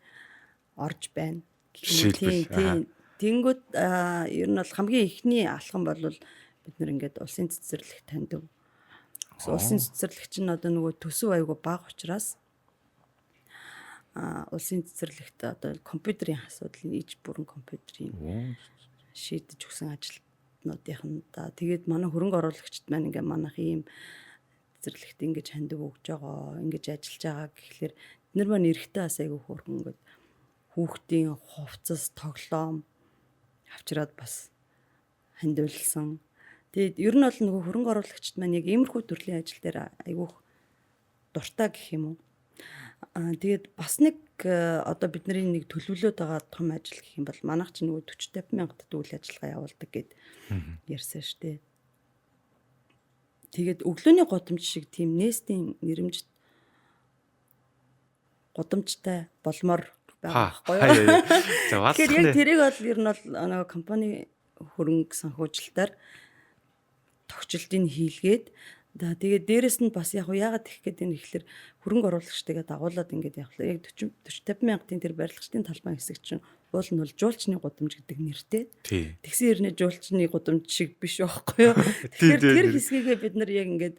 орж байна. Тийм, тийм. Тэнгүүд ер нь бол хамгийн эхний алхам бол бид нар ингээд улсын цэцэрлэг тандив. Улсын цэцэрлэг чинь одоо нөгөө төсөв айгүй бага учраас улсын цэцэрлэгт одоо компьютерийн асуудал, иж бүрэн компьютерийн шийдэж өгсөн ажилтнуудынхандаа тэгээд манай хөрөнгө оруулагчид маань ингээ манайх ийм цэцэрлэгт ингэж хандив өгж байгаа, ингэж ажиллаж байгаа гэхлээр тэд нар маань эрэхтэй бас айгүй хөөрхөн ингээд хүүхдийн хувцас, тоглоом авчираад бас хандивлсан. Тэгээд ер нь бол нөгөө хөрөнгө оруулагчид маань яг иймэрхүү төрлийн ажил дээр айгүйх дуртай гэх юм уу. Тэгээд бас нэг одоо бидний нэг төлөвлөөд байгаа том ажил гэх юм бол манайх чинь нөгөө 40 50 мянгад үйл ажиллагаа явуулдаг гэд ярьсан шүү дээ. Тэгээд өглөөний гудамж шиг тийм нээстийн нэрэмжит гудамжтай болмоор байгаа байхгүй юу? За. Тэгэхээр яг тэрийг бол ер нь бол нөгөө компани хөрөнгө санхүүжилтээр тогтчлтыг хийлгээд, за тэгээд дээрэс нь бас яг яагаад тэгэх гээд энэ ихлээр хөрөнгө оруулагчдыгаа дагуулад ингээд явхлаа. Яг 40 40 50 мянгатын тэр барилгачдын талбайн хэсэг чинь уул нь бол жуулчны гудамж гэдэг нэртэй. Тэгсэн хэрнээ жуулчны гудамж шиг биш байхгүй юу? Тэгэхээр тэр хэсгийгээ бид нар яг ингээд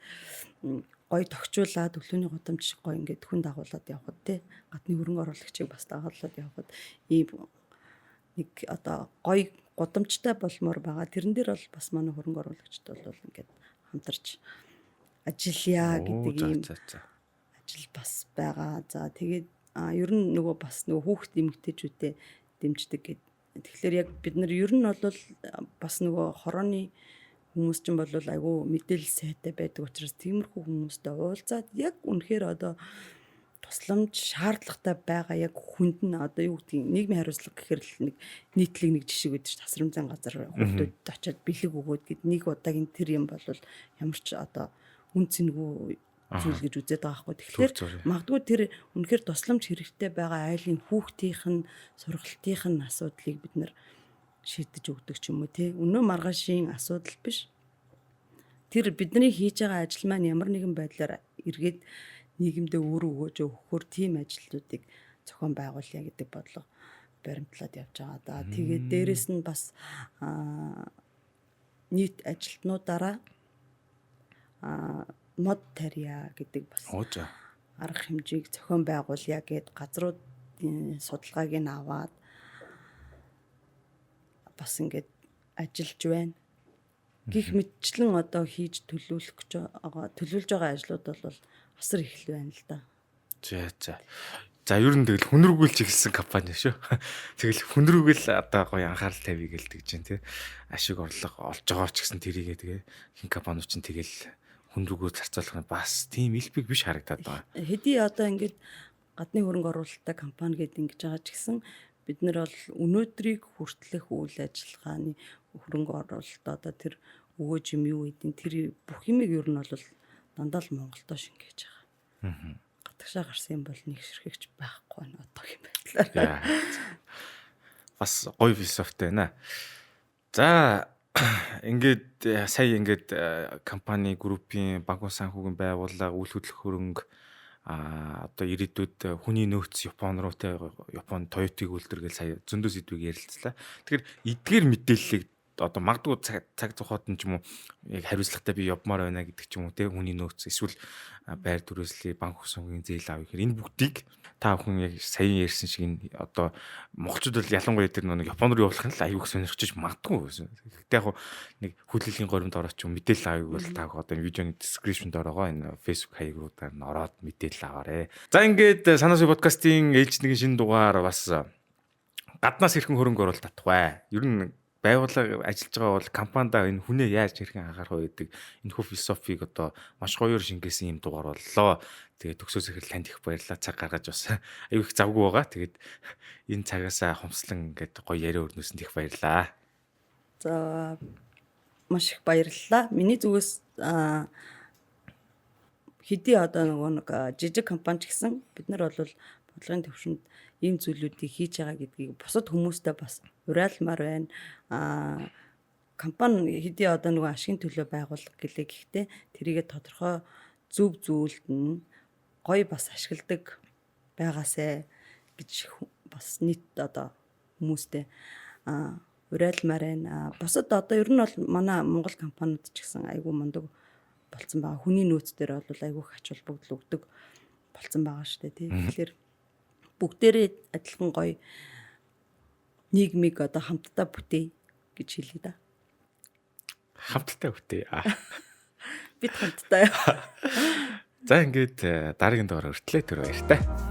гоё тогтчуулаад өглөөний гудамж шиг гоё ингээд хүн дагуулад явхад те гадны хөрөнгө оруулагчийг бас дагуулад явхад ийм нэг одоо гоё гудамжтай болмоор байгаа. Тэрэн дээр бол бас манай хөрөнгө оруулагчид бол ингээд хамтарч ажиллая гэдэг ийм ажил бас байгаа. За тэгээд ер нь нөгөө бас нөгөө хүүхд эмэгтэйчүүдэд дэмждэг гэд. Тэгэхээр яг бид нар ер нь бол бас нөгөө хорооны хүмүүс чинь бол айгүй мэдээлэл сайтай байдаг учраас тиймэрхүү хүмүүстэй уулзаад яг үнэхээр одоо тусламж шаардлагатай байгаа яг хүнд нь одоо юу гэдгийг нийгмийн хариуцлага гэхээр л нэг нийтлэг нэг жишээ гэдэг чинь тасрамзан газар хүүхдүүдэд очиад бэлэг өгөөд гэд нэг удаагийн тэр юм бол ямар ч одоо үн цэнгүй зүйл гэж үзээд байгаа байхгүй. Тэгэхээр магадгүй тэр үнэхээр тусламж хэрэгтэй байгаа айлын хүүхдийнх нь сургалтынх нь асуудлыг бид нар шийдэж өгдөг ч юм уу те. Өнөө маргаашийн асуудал биш. Тэр бидний хийж байгаа ажил маань ямар нэгэн байдлаар эргээд нийгэмдээ өөр өгөөж өгөхөөр тийм ажлуудыг зохион байгуулъя гэдэг бодлого баримтлаад явж байгаа да. Тэгээд дээрэс нь бас нийт ажилтнуудаараа мод тарья гэдэг бас арга хэмжээг зохион байгуулъя гэд газруудын судалгааг нь аваад бас ингээд ажиллаж байна. Гэх мэтчлэн одоо хийж төлөвлөх гэж байгаа төлөвлөж байгаа ажлууд бол асар их л байна л да. За за. За ер нь тэгэл хүнрүүгэл чиглэсэн компани шүү. Тэгэл хүнрүүгэл одоо гоё анхаарал тавья гэл тэгж чинь тий. Ашиг орлого олж байгаа ч гэсэн тэрийгээ тэгээ хин компаниуд чинь тэгэл хүнрүүгөө зарцуулах нь бас тийм илбэг биш харагдаад байгаа. Хэдий одоо ингээд гадны хөрөнгө оруулалттай компани гэдэг ингэж байгаа ч гэсэн бид нар бол өнөөдрийг хүртлэх үйл ажиллагааны хөрөнгө оруулалт одоо тэр өгөөж юм юу гэдэг тэр бүх юмыг ер нь бол дандаа л Монголдо шингээж байгаа. Гадагшаа гарсан юм бол нэг ширхэгч байхгүй байна одоогийн байдлаар. Бас гоё философитой байна. За ингээд сая ингээд компани группийн банкун санхүүгийн байгууллага, үйл хөдлөх хөрөнгө одоо ирээдүйд хүний нөөц Япон руу те Япон Toyota-ыг үйлдвэр гэж сая зөндөө сэдвийг ярилцлаа. Тэгэхээр эдгээр мэдээллийг одоо магадгүй цаг зохиод нь ч юм уу яг хариуцлагатай би явмаар байна гэдэг ч юм уу те хүний нөөц эсвэл байр түрээслээ банк санхүүгийн зээл авах гэхээр энэ бүгдийг та бүхэн яг саяхан ярьсан шиг энэ одоо монголчууд бол ялангуяа тэр нэг Япон руу явуулах нь л аюух сонирхож магадгүй. Гэхдээ яг нэг хүлээлгийн горимд ороод ч юм мэдээлэл авъя бол та одоо энэ видеоны description-д ороогоо энэ Facebook хаягруудаар нь ороод мэдээлэл аваарэ. За ингээд Санаа суй подкастын ээлж нэгэн шинэ дугаар бас гаднаас хэрхэн хөрөнгө оруулалт татах вэ? Ер нь байгууллага ажиллаж байгаа бол компанида энэ хүнээ яаж хэрхэн анхаарах вэ гэдэг энэ хүү философиг одоо маш гоёор шингээсэн юм дугаар боллоо. Тэгээд төгсөөс ихэр танд их баярлалаа. Цаг гаргаж бас аюу их завгүй байгаа. Тэгээд энэ цагаасаа хомслон ингээд гоё яриа өрнөсөнд их баярлалаа. За маш их баярлалаа. Миний зүгээс хэдий одоо нөгөө нэг жижиг компани ч гэсэн бид нар бол бодлогын төвшөнд ийм зүйлүүдийг хийж байгаа гэдгийг бусад хүмүүстэй бас уриалмаар байна. Компани хэдий одоо нөгөө ашигын төлөө байгуулга гэлээ гэхдээ тэрийгэ тодорхой зөв зүйлд нь гоё бас ашигладаг байгаасай гэж бас нийт одоо хүмүүстэй уриалмаар байна. Бусад одоо ер нь бол манай Монгол компаниуд ч гэсэн айгүй мундаг болцсон байгаа. Хүний нөөц дээр бол айгүй их ач холбогдол өгдөг болцсон байгаа шүү дээ тий. Тэгэхээр бүгдээрээ адилхан гоё нийгмийг одоо хамтдаа бүтээе гэж хэлье да. Хамттай бүтээ. Бид хамттай. За, ингээд дараагийн дугаар хүртлээ түр баяртай.